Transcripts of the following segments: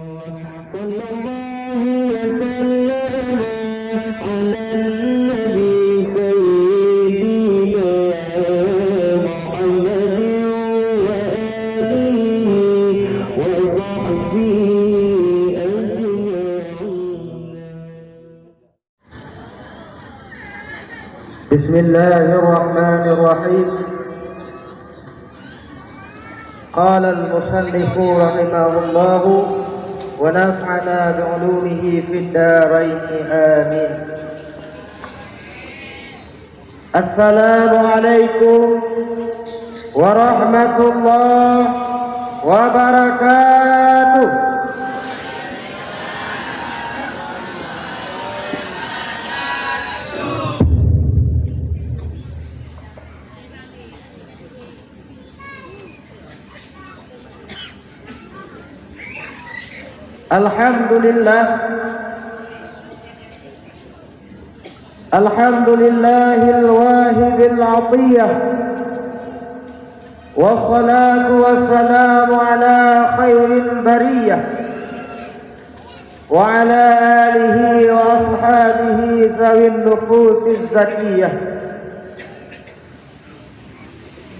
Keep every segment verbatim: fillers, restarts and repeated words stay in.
Sallallahu wasallam ala nabi sayyidina Muhammadin wa alihi wa sahbihi ajma'in. بسم الله الرحمن الرحيم. قال المصنف رحمه الله ونفعنا بعلومه في الدارين آمين. السلام عليكم ورحمة الله وبركاته. الحمد لله. الحمد لله الواهب العطية، والصلاة والسلام على خير البرية، وعلى آله وأصحابه ذوي النفوس الزكية.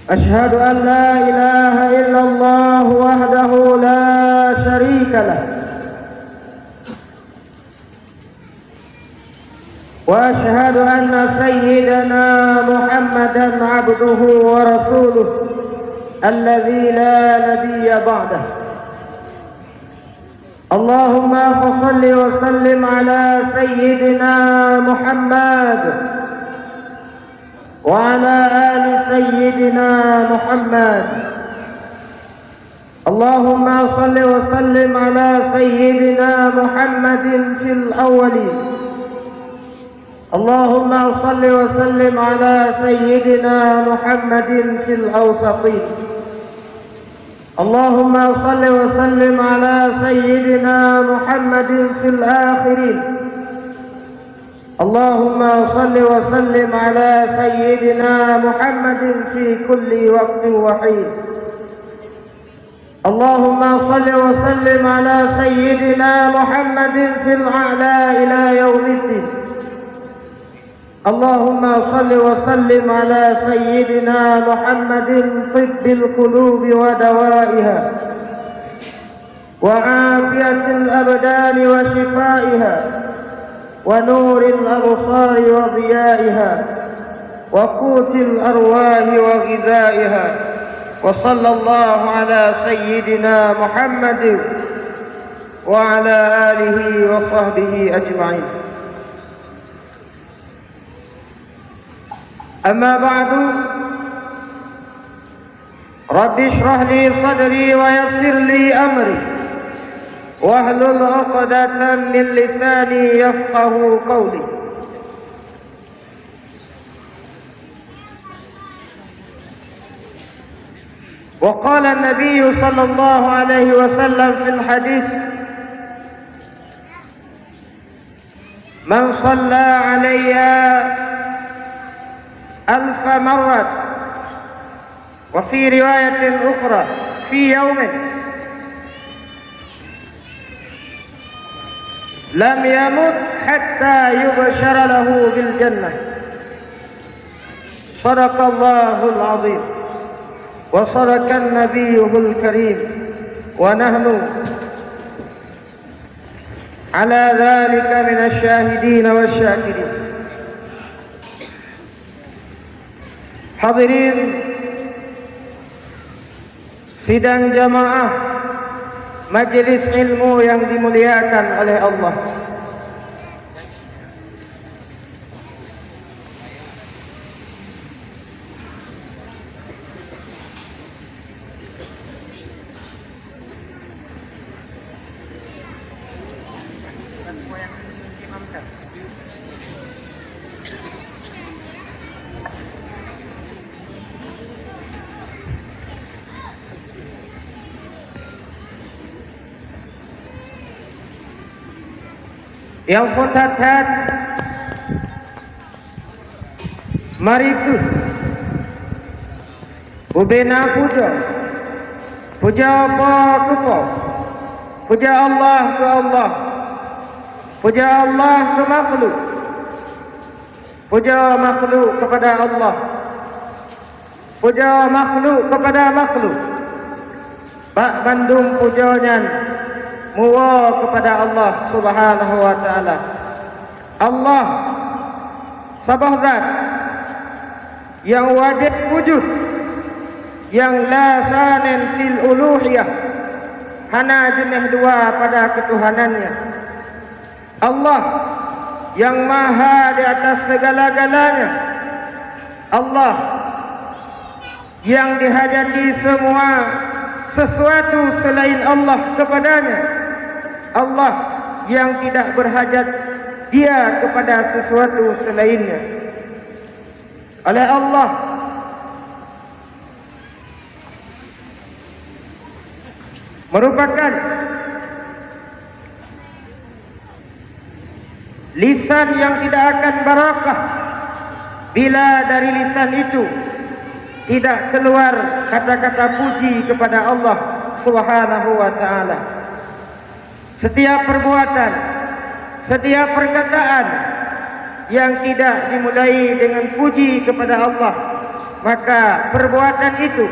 أشهد أن لا إله إلا الله وحده لا شريك له، وأشهد أن سيدنا محمدا عبده ورسوله الذي لا نبي بعده. اللهم فصل وسلم على سيدنا محمد وعلى آل سيدنا محمد. اللهم صل وسلم على سيدنا محمد في الأولين. اللهم صل وسلم على سيدنا محمد في الأوسطين. اللهم صل وسلم على سيدنا محمد في الآخرين. اللهم صل وسلم على سيدنا محمد في كل وقت وحين. اللهم صل وسلم على سيدنا محمد في الأعلى إلى يوم الدين. اللهم صل وسلم على سيدنا محمد طب القلوب ودوائها، وعافية الأبدان وشفائها، ونور الأبصار وضيائها، وقوت الأرواح وغذائها، وصلى الله على سيدنا محمد وعلى آله وصحبه أجمعين. أما بعد، رب اشرح لي صدري ويسر لي أمري واحلل عقدة من لساني يفقهوا قولي. وقال النبي صلى الله عليه وسلم في الحديث: من صلى علي ألف مرة، وفي رواية أخرى في يوم، لم يمت حتى يبشر له بالجنة. صدق الله العظيم وصدق النبي الكريم، ونحن على ذلك من الشاهدين والشاكرين. Hadirin sidang jamaah majelis ilmu yang dimuliakan oleh Allah. Nyang phon that-that, mari kheueh ubena pujoe, pujoe Po keu Po, Puja Allah keu Allah, puja Allah keu makhluk, puja makhluk kepada Allah, puja makhluk kepada makhluk. Bak bandum puja nyan muwoe kepada Allah Subhanahu wa Taala. Allah saboh zat nyang wajéb wujud, nyang la sanen fil uluhiyah, hana jeuneh dua pada keutuhanan-Nya. Allah nyang maha di atas segala-galanya. Allah nyang dihajati semua sesuatu selain Allah kepada-Nya. Allah nyang tidak berhajat Dia kepada sesuatu selain-Nya. Oleh Allah merupakan lisan yang tidak akan barakah bila dari lisan itu tidak keluar kata-kata puji kepada Allah Subhanahu wa Taala. Setiap perbuatan, setiap perkataan yang tidak dimulai dengan puji kepada Allah, maka perbuatan itu,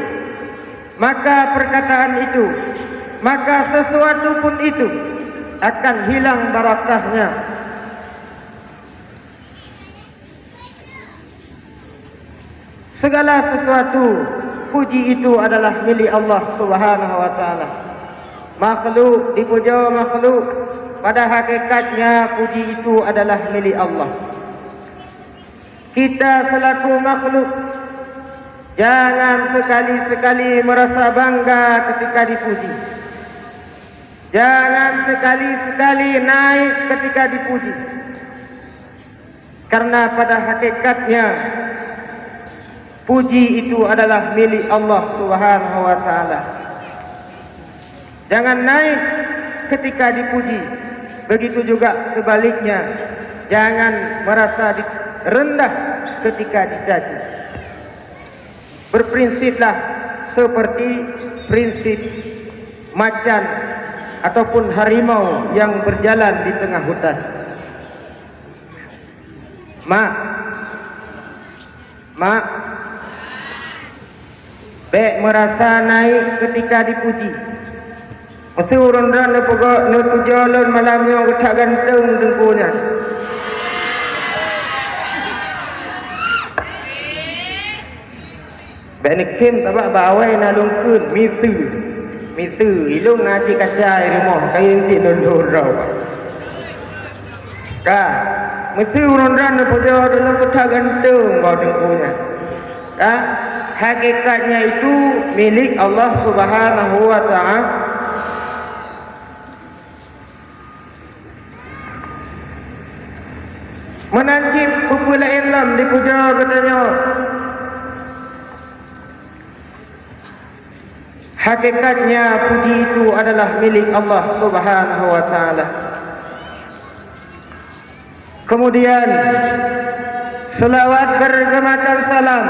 maka perkataan itu, maka sesuatu pun itu akan hilang barakahnya. Segala sesuatu puji itu adalah milik Allah Subhanahu wa Taala. Makhluk dipuja makhluk, pada hakikatnya puji itu adalah milik Allah. Kita selaku makhluk, jangan sekali-sekali merasa bangga ketika dipuji. Jangan sekali-sekali naik ketika dipuji. Karena pada hakikatnya, puji itu adalah milik Allah Subhanahu wa Taala. Jangan naik ketika dipuji, begitu juga sebaliknya, jangan merasa di-, rendah ketika dicaci. Berprinsiplah seperti prinsip macan ataupun harimau yang berjalan di tengah hutan. Mak, mak, bék merasa naik ketika dipuji. Meusé ureuëng droe neupugo-, neupujoe lôn malam nyoe geutak ganteng teungku nyan. Bék neukhém, sabab bak awai na lôn kheun, miseue. Miseue, ilôn na cit kaca i rumoh, kayém cit lôn lôn droe. Ka, meusé ureuëng droe neupujoe droe lôn geutak ganteng bak teungku nyan. Ka, hakikatnya itu milik Allah Subhanahu wa Taala. Meunan cit peue-peue laén lom dipujoe geutanyoe. Hakikatnya puji itu adalah milik Allah Subhanahu wa Taala. Kemudian, selawat bergemakan salam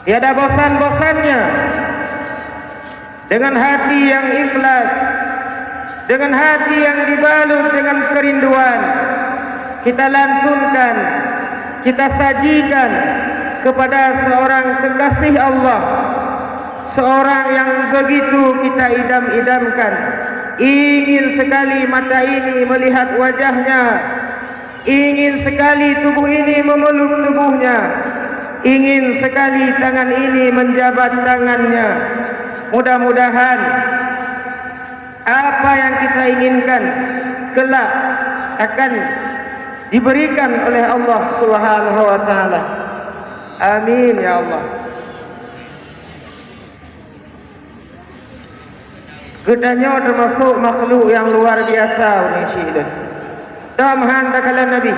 tiada bosan-bosannya, dengan hati yang ikhlas, dengan hati yang dibalut dengan kerinduan, kita lantunkan, kita sajikan kepada seorang kekasih Allah, seorang yang begitu kita idam-idamkan. Ingin sekali mata ini melihat wajahnya, ingin sekali tubuh ini memeluk tubuhnya, ingin sekali tangan ini menjabat tangannya. Mudah-mudahan apa yang kita inginkan kelak akan diberikan oleh Allah Subhanahu wa Taala. Amin ya Allah. Geutanyoe teumasok makhluk nyang luar biasa, ureuëng syik lôn. Tom han takalon Nabi?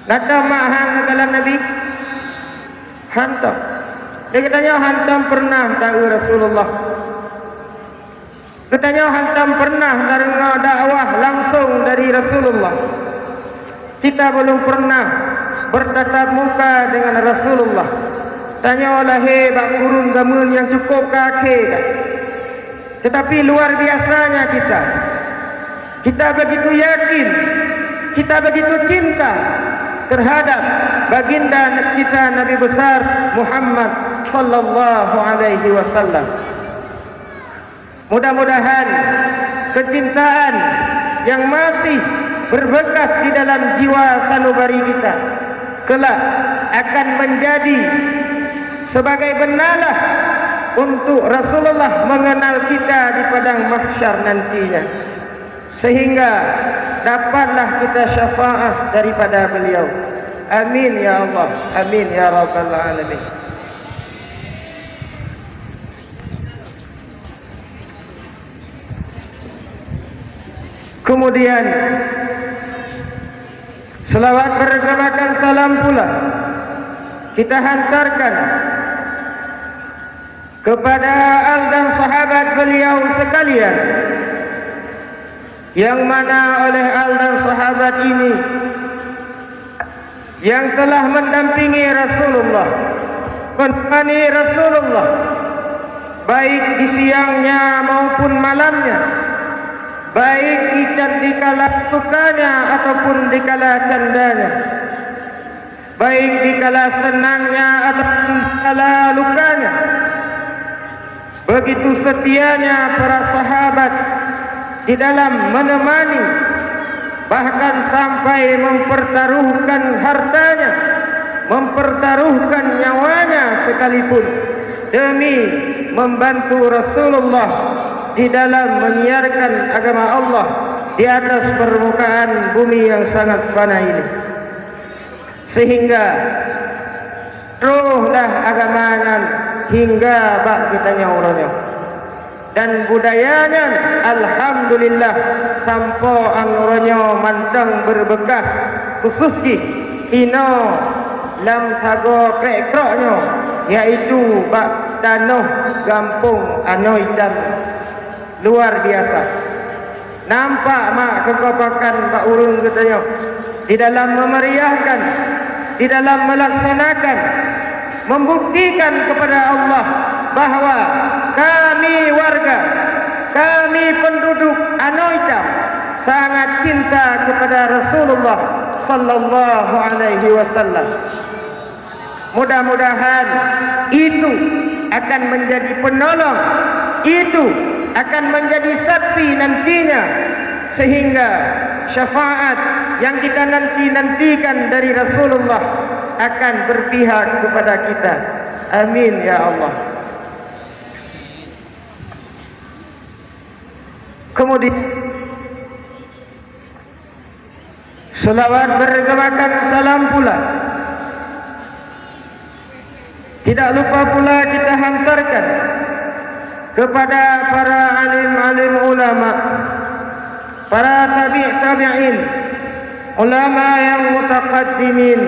Gata mak han takalon Nabi? Hantom. Di geutanyoe hantom pernah taeu Rasulullah. Geutanyoe hantom pernah tadeungoe dakwah langsong dari Rasulullah. Kita belum pernah bertatap muka dengan Rasulullah. Tanyoe lahé bak kurun zaman nyang cukup ka akhé ka. Tetapi luar biasanya kita, kita begitu yakin, kita begitu cinta terhadap baginda kita Nabi besar Muhammad sallallahu alaihi wasallam. Mudah-mudahan kecintaan yang masih berbekas di dalam jiwa sanubari kita kelak akan menjadi sebagai benalah untuk Rasulullah mengenal kita di padang mahsyar nantinya, sehingga dapatlah kita syafaat daripada beliau. Amin ya Allah, amin ya rabbal alamin. Kemudian, selawat bergemakan salam pula kita hantarkan kepada al dan sahabat beliau sekalian, yang mana oleh al dan sahabat ini yang telah mendampingi Rasulullah, menemani Rasulullah, baik di siangnya maupun malamnya, baik di, di kala sukanya ataupun di kala candanya, baik di kala senangnya ataupun di kala lukanya. Begitu setianya para sahabat di dalam menemani, bahkan sampai mempertaruhkan hartanya, mempertaruhkan nyawanya sekalipun demi membantu Rasulullah di dalam menyiarkan agama Allah di atas permukaan bumi yang sangat fana ini. Sehingga troh dah agama nyan hingga bak geutanyoe uroe nyoe. Dan budaya nyan, alhamdulillah, sampoe uroe nyoe mantong beureubekas, khusos jih inoe lam sagoe krek-krok nyoe, yaitu bak tanoh gampông Anoe Itam. Luar biasa. Nampak mak keukopakan bak ureuëng geutanyoe di dalam memeriahkan, di dalam melaksanakan, membuktikan kepada Allah bahwa kami warga, kami penduduk Anoe Itam sangat cinta kepada Rasulullah sallallahu alaihi wasallam. Mudah-mudahan itu akan menjadi penolong, itu akan menjadi saksi nantinya, sehingga syafaat yang kita nanti-nantikan dari Rasulullah akan berpihak kepada kita. Amin ya Allah. Kemudian, selawat bergemakan salam pula tidak lupa pula kita hantarkan kepada para alim-alim ulama, para tabi' tabi'in, ulama yang mutaqaddimin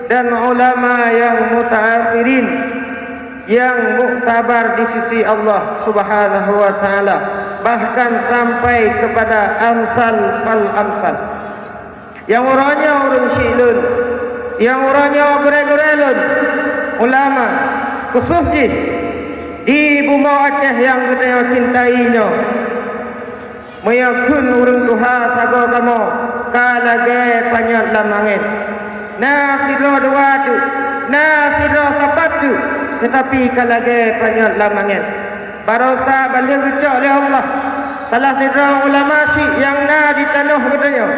dan ulama yang mutaakhirin yang muktabar di sisi Allah Subhanahu wa taala, bahkan sampai kepada amsal fal amsal. Nyang uroe nyoe ureuëng syiek lôn, nyang uroe nyoe gurée-gurée lôn, ulama, khusos jih di bumoe Aceh nyang geutanyoe cintai nyoe. Meunyoe kheun ureuëng tuha sagoe kamoe ka lagée panyöt lam angén. Na sidroe dua teuk, na sidroe sapat teuk, teutapi ka lagée panyöt lam angén. Barosa ban lheueh geucok lé Allah salah sidroe ulama syiek nyang na di tanoh geutanyoe.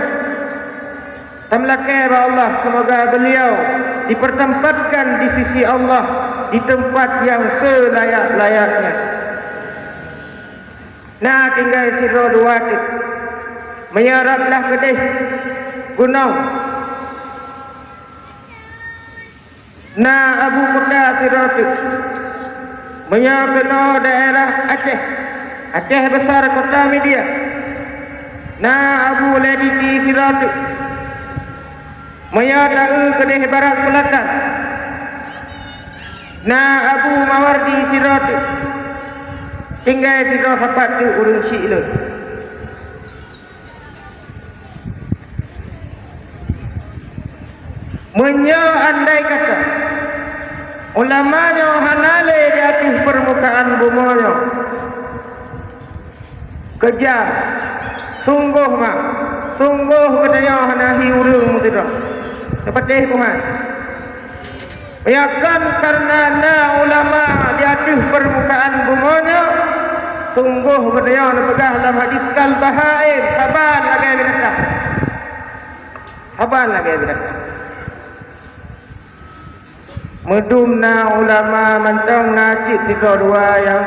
Tameulakée bak Allah, seumoga beuliau dipeuteumpatkan di sisi Allah di teumpat nyang seulayak-layaknya. Na tinggai sidroe dua teuk. Meunyoe rab blah keudeh gunong, na abu kuta sidroe teuk. Meunyoe keunoe daerah Aceh, Aceh Besar Kota Media, na Abu Lediti sidroe teuk. Meunyoe taeu keudeh barat seulatan, na Abu Mawardi sidroe teuk. Tinggai sidroe sapat teuk ureuëng syiek lôn. Meunyoe andai kata ulama nyoe hana lé di ateueh peurmukaan bumoe nyoe, Keujam, sunggoh mak, sunggoh geutanyoe hana hi ureuëng meusidroe. Teupatéh Tuhan. Meunyoe kon kareuna na ulama di ateueh peurmukaan bumoe nyoe, sunggoh geutanyoe neupeugah lam hadis, "Kal bahaim, saban lagée binatang." Saban lagée binatang. Meudum na ulama mantong na cit sidroe dua nyang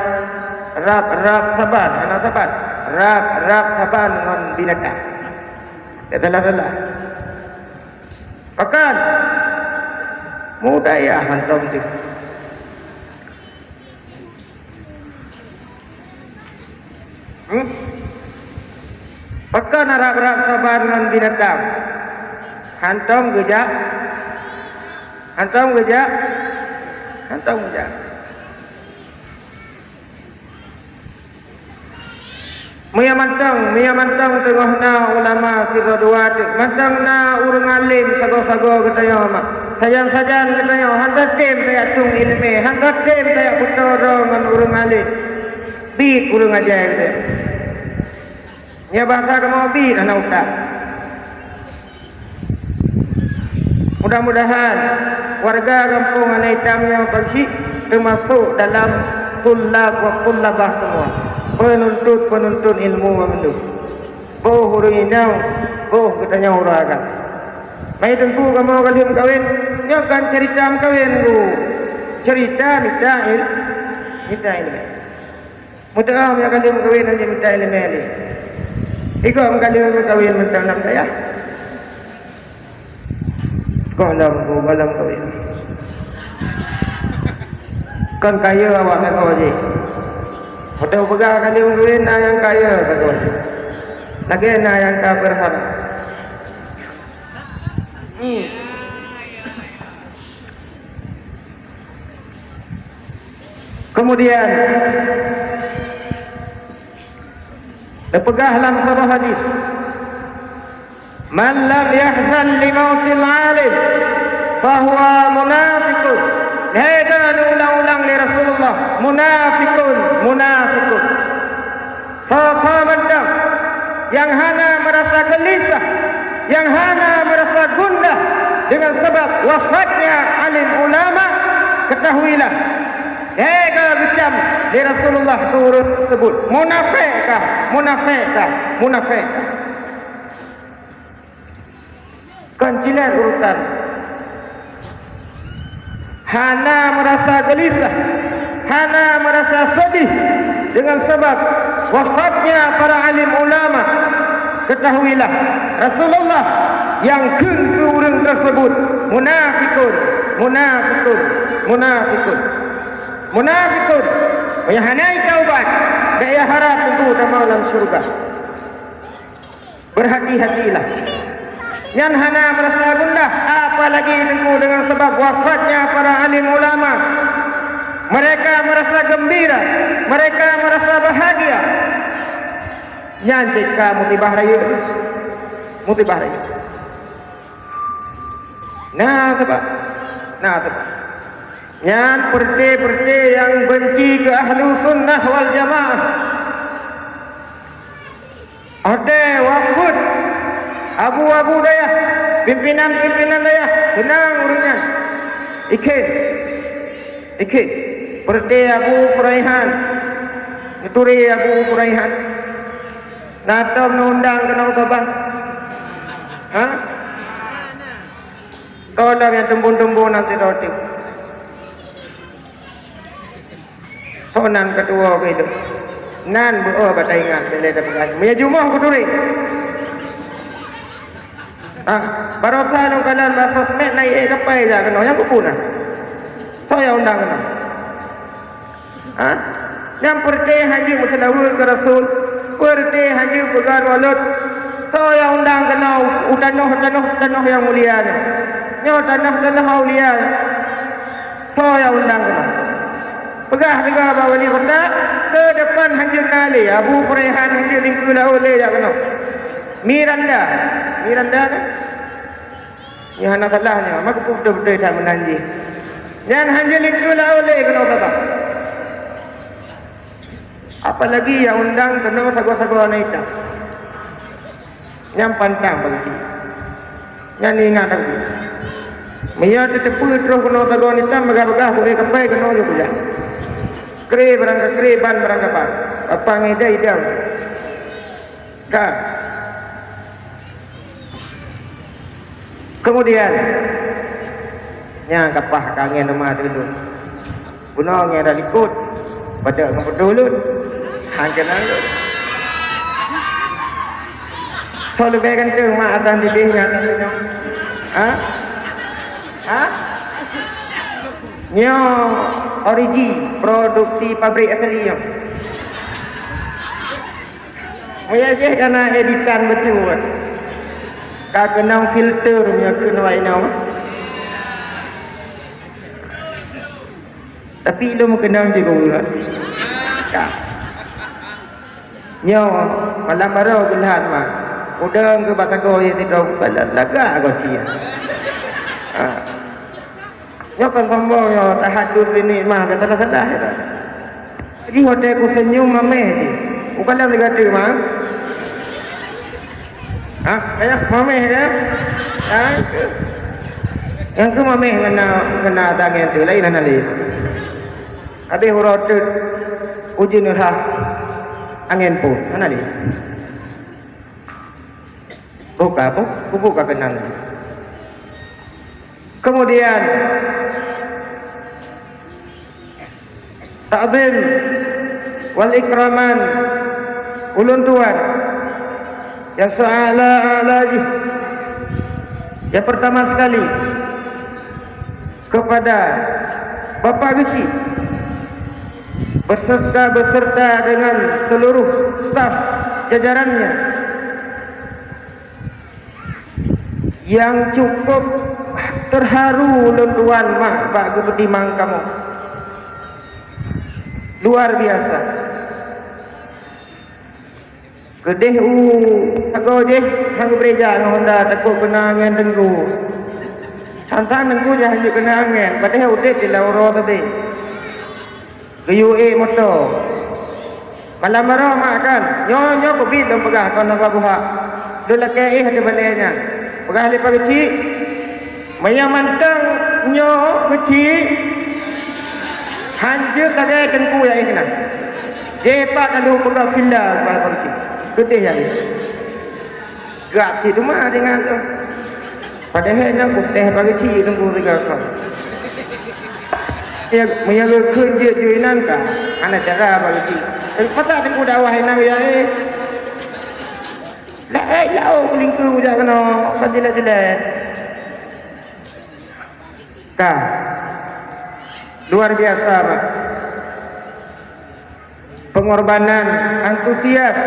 rab-rab saban, hana saban. Rab-rab saban ngon binatang. Tak salah-salah. Pakon? Mudayah mantong tu. Hmm? Pakon rab-rab saban ngon binatang? Hántom geujak? Hántom geujak? Hántom geujak. Meunyoe mantong, meunyoe mantong teungoh na ulama sidroe dua teuk, mantong na ureuëng além sagoe-sagoe geutanyoe mak. Sajan-sajan geutanyoe hán tatem tajak tueng iéleumé, hán tatem tajak peutoe droe ngon ureuëng além. Biet ureuëng ajai geutanyoe. Nyan basa kamoe biet hana utak. Mudah-mudahan warga gampông Aneuk Itam nyoe ban syiek teumasok dalam tulab wa tulabah seumua, peununtut-peununtut ilmu banmandum. Boh ureuëng inong, boh geutanyoe ureuëng agam. Mari teungku kamoe ka lheueh meukawen, nyoe kon cerita meukawen, Bu. Cerita mita il-, mita iéleumé. Meudoá meunyoe ka lheueh meukawen hana mita iéleumé lé. Igoe meunyoe ka lheueh meukawen mantong lam dayah. Gohlom, gohlom kawen. Kon kayée awak sagoe jih. Meudoá peugah ka lheueh meukawen na nyang kayée sagoe jih. Lagée na nyang ka beurharap. Hmm. Kemudian, teupeugah lam saboh hadis, "Man lam yahzan li mautil alim, fahuwa munafiqun." Lhée kali ulang-ulang lé Rasulullah, "Munafiqun, munafiqun." Ho-ho mantong nyang hana meurasa geulisah, nyang hana meurasa gundah deungon sabab wafatnya alim ulama, ketahuilah, lhée ka geucam lé Rasulullah keu ureuëng teuseubut, "Munafék kah, munafék kah, munafék kah." Kon cilét urutan. Hana meurasa geulisah, hana meurasa seudeh deungon sabab wafatnya para alim ulama. Ketahuilah, Rasulullah nyang kheun keu ureuëng teuseubut, "Munafiqun, munafiqun, munafiqun." Munafiqun, meunyoe hana taubat, bék ya harab teungku tamong lam syeuruga. Berhati-hatilah. Nyan hana meurasa gundah, apalagi teungku deungon sabab wafatnya para alim ulama. Mereka merasa gembira, mereka merasa bahagia. Nyan cit ka musibah rayeuk. Musibah rayeuk. Nah, sabab. Nah, sabab. Nyan peureuté-peureuté nyang beunci keu Ahlussunnah Waljamaah. Watée wafeuet abu-abu dayah, pimpinan-pimpinan dayah, seunang ureuëng nyan. Ikheun. Ikheun. Peureuté Abu Furaihan. Neuturi Abu Furaihan. Na tom neuundang keunoe babah? Ha? Toh lom nyang teumbon-teumbon nan sidroe teuk. Soe nan keutua keu idop? Nan beu-o bak taingat lé tapeugah. Meunyoe jumoh kuturi. Ah, barosa lôn kalon bak sosmed na ié kapai jak keunoe nyang keupeue na. Soe nyang undang keunoe? Ha? Nyang peureuté hanjeuet meuseulaweuet keu Rasul, peureuté hanjeuet peugah droe lôt. Soe nyang undang keunoe u tanoh-tanoh, tanoh nyang mulia nyoe? Nyoe tanoh-tanoh aulia nyoe. Soe nyang undang keunoe? Peugah teuga bak wali kota, keu depan hanjeuet na lé, Abu Furaihan hanjeuet lingkeue laôt lé jak keunoe. Miranda, Miranda na? Nyoe hana salah nyoe, maka beutôi-beutôi that meunan jih. Nyan hanjeuet lingkeue laôt lé keunoe babah. Apalagi nyang undang keunoe sagoe-sagoe aneuk itam. Nyan pantang bagi cit. Nyan ingat aku. Meunyoe teuteupeu troh keunoe sagoe aneuk itam, bagah-bagah buet kapai keunoe yue kujak. Kre barang ka kre, ban barang ka ban. Apa ngon idai idam. Ka. Kemudian, nyang kapah ka angén teuma teulon. Bunoe ngon dah likot, padahai ngon beutôi lôn. Hang keunan lôn. Soe leubeh ganteng mak atas dideh nyan? Ha? Ha? Nyoe origi produksi pabrik asli nyoe. Meunyoe jih kana editan bacut. Ka keunong filter meunyoe keunoe inoe. Tapi ilôn meukeunong jih geuh. Ka. Nyoe malam baroe geulahan mah. Udeueng keu bak sagoe jih sidroe bukan lagak goe sia. Ha. Nyoe kon sombong nyoe, tahadus ini mah, gata salah-salah ya. Jadi watèe ku senyum mameh jih. Bukan lagak tu mah. Ha, payah mameh ya. Ha? Nyang keu mameh ngon na, ngon na tangen tu lain hana lé. Habéh uroe teut ujeuen rhah angén pun hana lé. Buka, bu-, buka keunan. Kemudian, ta'zim wal ikraman ulôn tuan yang seala-ala jih. Yang pertama sekali, kepada Bapak Geuchik beserta, beserta dengan seluruh staf jajarannya. Yang cukup terharu ulôn tuan mak bak geupeutimang kamoe. Luar biasa. Keudeh u sagoe jih hana geubri jak ngon honda, takot keunong angén teungku. Sang-sang teungku jih hanjeuet keunong angén, padahai udeb di lam uroe teubiet. Geuyue ék moto. Malam baroe mak kan, nyoe, nyoe keubiet lôn peugah kon haba buhak. Lôn lakèe éh di balèe nyan. Peugah lé Pak Geuchik, meunyoe mantong nyoe Geuchik, hanjeuet lagèe teungku nyang éh keunan. Jeh pat ka lôn peugah fillah bak Pak Geuchik. Keudeh nyang éh. Gak cit teuma ringan tu. Padahai nyan puteh bagi cit teungku tiga kong. Ya, meunyo geukheun jeuet ju inan ka, hana cara bagi cit. Tapi patak teungku dakwah inan ya, eh. Laén laôt lingku jak keunoe, kan jelas-jelas. Ka. Luar biasa, Pak. Pengorbanan antusias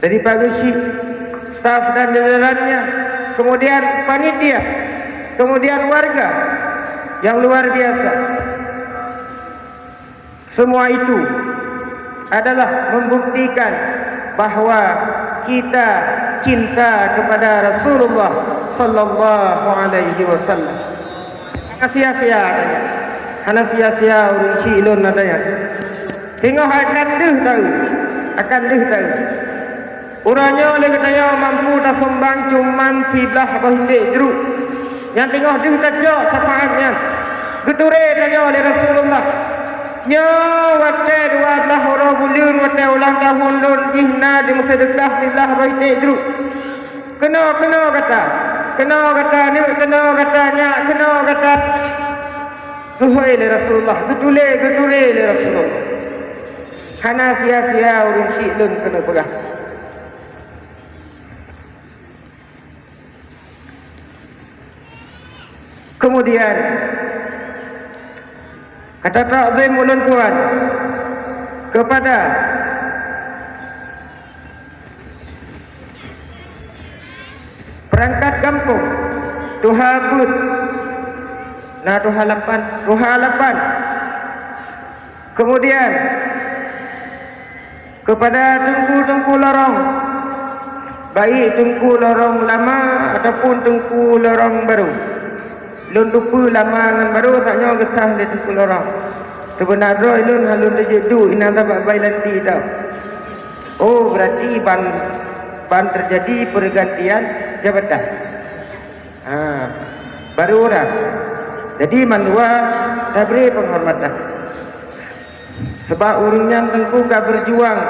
dari Pak Geuchik, staf dan jajarannya, kemudian panitia, kemudian warga yang luar biasa. Semua itu adalah membuktikan bahwa kita cinta kepada Rasulullah sallallahu alaihi wasallam. Hana sia-sia, hana sia-sia ureueng chik lôn ata nyan. Teungoh akan deuh taeu, akan deuh taeu. Uroe nyoe lé geutanyoe mampu tasumbang cuman siblah boh iték jruek. Nyang teungoh deuh tacok syafaat nyan. Geuturé tanyoe lé Rasulullah. Nyoe watèe dua blaih uroe buleuen watèe ulang tahun lôn jih na di meuseudeukah siblah boh iték jruek. Keunoe, keunoe gata, keunoe gata neuk, keunoe gata nyak, keunoe gata. Geuhôi lé Rasulullah, geutuléh, geuturé lé Rasulullah. Hana sia-sia ureueng chik lôn keuneuk peugah. Kemudian, kata takzim ulôn tuan kepada perangkat gampông, tuha beuet, na tuha lapan, tuha lapan. Kemudian, kepada teungku-teungku lorong, baik teungku lorong lama ataupun teungku lorong barô. Lôn tupeue lama ngon barô, saat nyoe geutah lé teungku lorong. Seubeuna droe lôn hana lôn teujeuet duek inan sabab bai lanti tau. Oh, berarti ban, ban teujadi pergantian jabatan. Ha, baru urang. Jadi mandua tabri penghormatan. Sebab ureuëng nyan teungku ka berjuang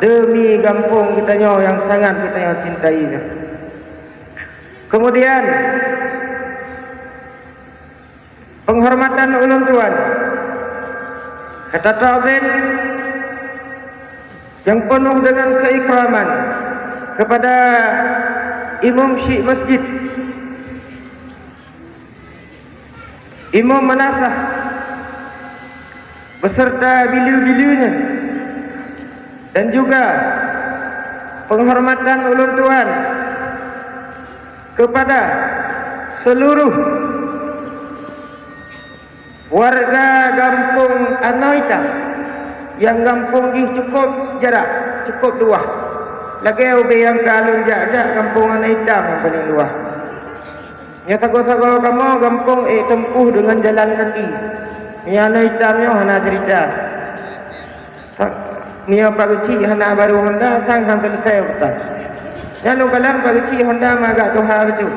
demi gampông geutanyoe nyang sangat geutanyoe cintai nyoe. Kemudian, penghormatan ulôn tuan, kata takzim yang penuh dengan keikraman kepada imam syik masjid, imam manasah beserta bilu-bilunya, dan juga penghormatan ulôn tuan kepada seluruh warga gampông Anoe Itam, nyang gampông jih cukup jarak, cukup luwah. Lagée ubé nyang ka lôn jak-jak gampông Anoe Itam nyang paleng luwah. Nyoe sagoe-sagoe kamoe gampông ék teumpuh deungon jalan kaki. Nyoe Anoe Itam nyoe hana cerita. Meunyoe Pak Geuchik hana baru Honda, sang han teuleusai urusan. Nyan lôn kalon Pak Geuchik Honda ma agak tuha bacut.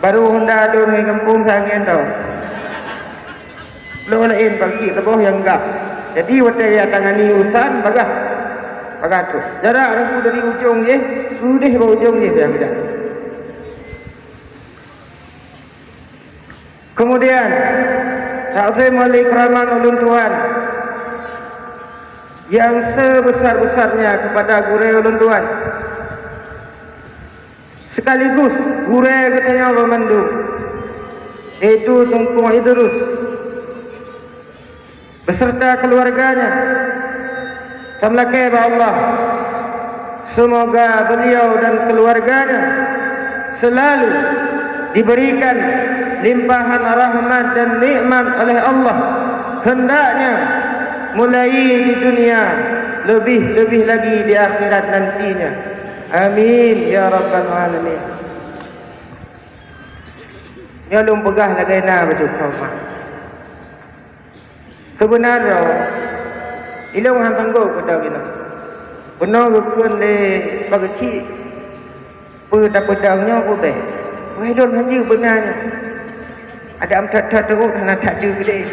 Baru Honda lôn ngon gampông sang nyan tau. Lôn laén Pak Geuchik saboh nyang gak. Jadi watée ya tangani urusan bagah. Bagah tu. Jarak aku dari ujong jih, udeh bak ujong jih dia. Kemudian, takzim wal ikraman ulôn tuan yang sebesar-besarnya kepada gurée ulôn tuan, sekaligus gurée geutanyoe banmandum, yaitu Teungku Idrus beserta keluarganya. Tameulakée bak Allah, semoga beliau dan keluarganya selalu diberikan limpahan rahmat dan nikmat oleh Allah, hendaknya mulai di dunia, lebih-lebih lagi di akhirat nantinya. Amin ya rabbal alamin. Nyoe lôn peugah lagée na beutôi, Pak. Seubeuna droe, ilôn han tanggong peudong ilôn. Bunoe geukheun lé Pak Geuchik, peue tapeudong nyoe peue bék. Wah, ilôn han jeuet beuna nyoe. Adak meutot-tot teuk hana that jeuet keudeh.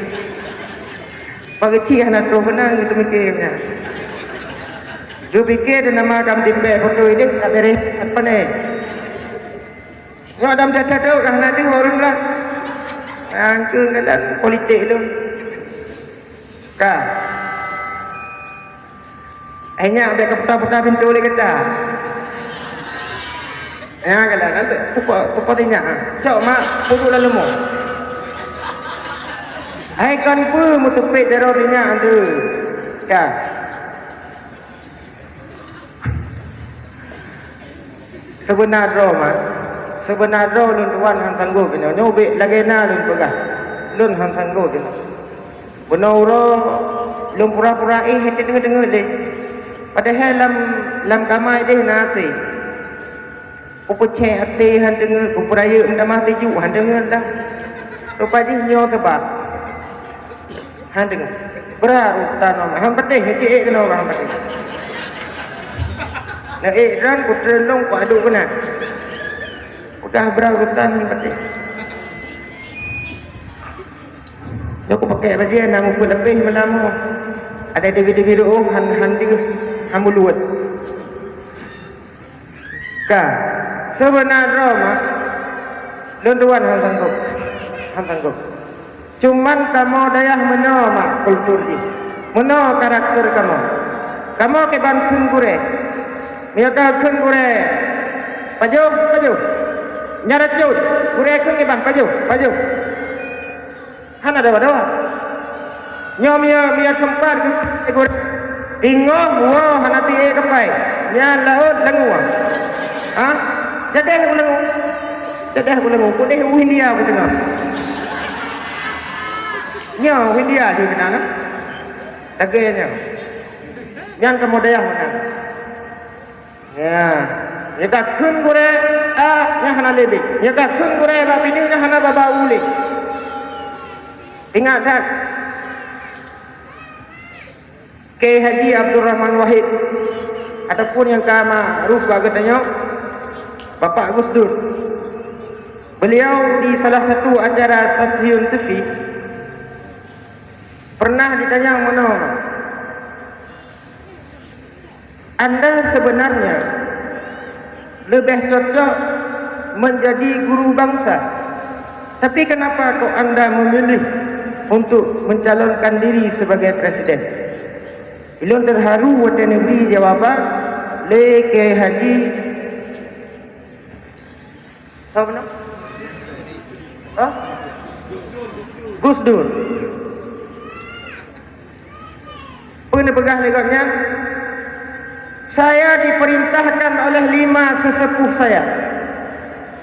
Pak Geuchik hana troh beuna geuteumiké nyan. Geupike di nama kam timpée foto ideh tak bereh, tak pané. Nyoe Adam that-that ka hana deuh ureueng lah. Angkeung dalam politik tu. Ka. Ai nyak bèk ka puta-puta pintoe lé gata. Ya, kalau nanti seperti nyak. Cok mak, puduk lalu mo. Hai kon peue meuteupet darah minyak tu. Ka. Seubeuna droe, mak. Seubeuna droe lôn tuan han sanggob inoe. Nyoe ubé lagée na lôn peugah. Lôn han sanggob inoe. Bunoe uroe lôn pura-pura éh, han deungoe-deungoe lé. Padahai lam, lam kama ideh na asée. Kupeucék até han deungoe, kupeurayeuk meutamah tijuk han deungoe dah. Rupa jih nyoe sabab. Han deungoe. Bra rutan nyoe, han patéh, hana cit ék keunoe han patéh. Na ék droen kutreun lôn kuaduk keunan. Peugah bra rutan han patéh. Nyoe kupakèk bajèe na mupeuet leupeh malam nyoe. Ada deungoe-deungoe reuôh han, han deuh, han meuluet. Ka, seubeuna droe, mak, lôn tuan han sanggob, han sanggob. Cuman kamoe dayah meunoe, mak, kultur jih, meunoe karakter kamoe. Kamoe kiban kheun gurée. Meunyoe ka kheun gurée, pajoh, pajoh. Nyan racôn, gurée kheun kiban, pajoh, pajoh. Hana dawa-dawa. Nyoe mia, mia keumpat geupeugah, ingoh woe hana tiek kapai. Nyan laôt langue. Ha? Jadeh ku langue. Jadeh ku langue. Kudeh u India ku teungoh. Nyoe u India di keunan, ha? Lagée nyoe. Nyan kamoe dayah meunan. Ya, nyang ka kheun gurée, ah, nyan hana lé bék. Nyang ka kheun gurée bak binéh nyan hana babah u lé. Ingat that. Kiai Haji Abdul Rahman Wahid, ataupun nyang ka makruf bak geutanyoe, Bapak Gus Dur. Beliau di salah satu acara stasiun T V pernah ditanya meunoe, "Anda sebenarnya lebih cocok menjadi guru bangsa, tapi kenapa kok Anda memilih untuk mencalonkan diri sebagai presiden?" Ulôn teuharu watée neubri jawaban lé Kiai Haji, sapa nama? Hah? Gus Dur. Peue neupeugah lé gobnyan? "Saya diperintahkan oleh lima sesepuh saya."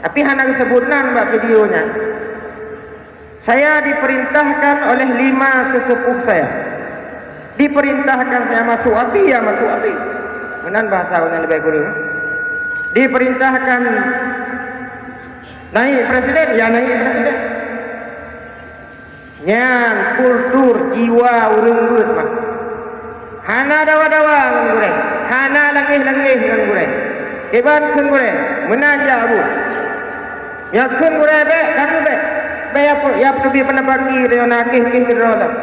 Tapi hana geusebut nan bak video nyan. "Saya diperintahkan oleh lima sesepuh saya." Diperintahkan saya masuk api, ya masuk api. Meunan bahasa ureuëng leubeh kureueng. Diperintahkan naik presiden, ya naik presiden. Nyan kultur jiwa ureuëng beuet mah. Hana dawa-dawa ngon gurée, hana langéh-langéh ngon gurée. Kiban kheun gurée, meunan jak buet. Nyoe kheun gurée bék, ka keuh bék. Bék ya pu-, ya peuteubiet peunapaki, nyoe na kéh-kéh keudroe lom.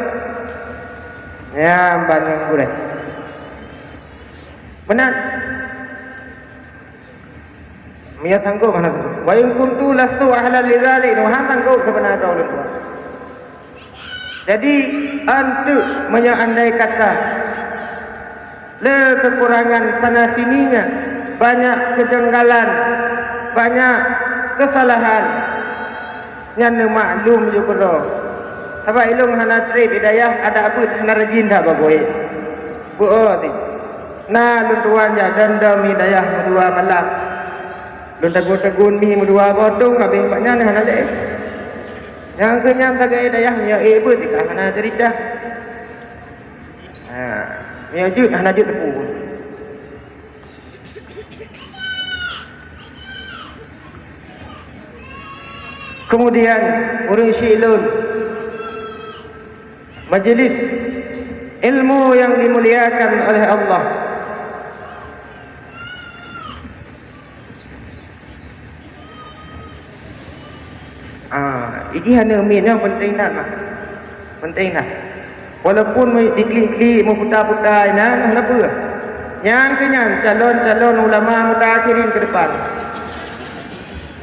Nyan ban ngon gurée. Meunan. Meunyoe sanggob hana sanggob. "Wa in kuntu lastu ahlan lidzalik." Nyoe hana sanggob seubeuna droe ulôn tuan. Jadi, anteuk meunyoe andai kata le kekurangan sana sininya, banyak kejanggalan, banyak kesalahan, nyan neumaklum ju keudroe. Sabab ilôn hana treb di dayah, adak beuet hana rajin that bagoe. Beuet. Na lôn tuan jak dondom mi dayah meudua malam. Lôn tegun-tegun mi meudua botong, habéh bak nyan hana lé. Nyang keu nyan sagai dayah meunyoe ék beuet ka hana cerita. Ha, meunyoe jeuet hana jeuet teupeu. Kemudian ureuëng syik lôn, majelis ilmu yang dimuliakan oleh Allah. Ah, iji hana min nyang penting that mah. Penting that. Walaupun diklik-klik, meuputa-puta inan, hana peue. Nyan keuh nyan calon-calon ulama mutaakhirin ke depan.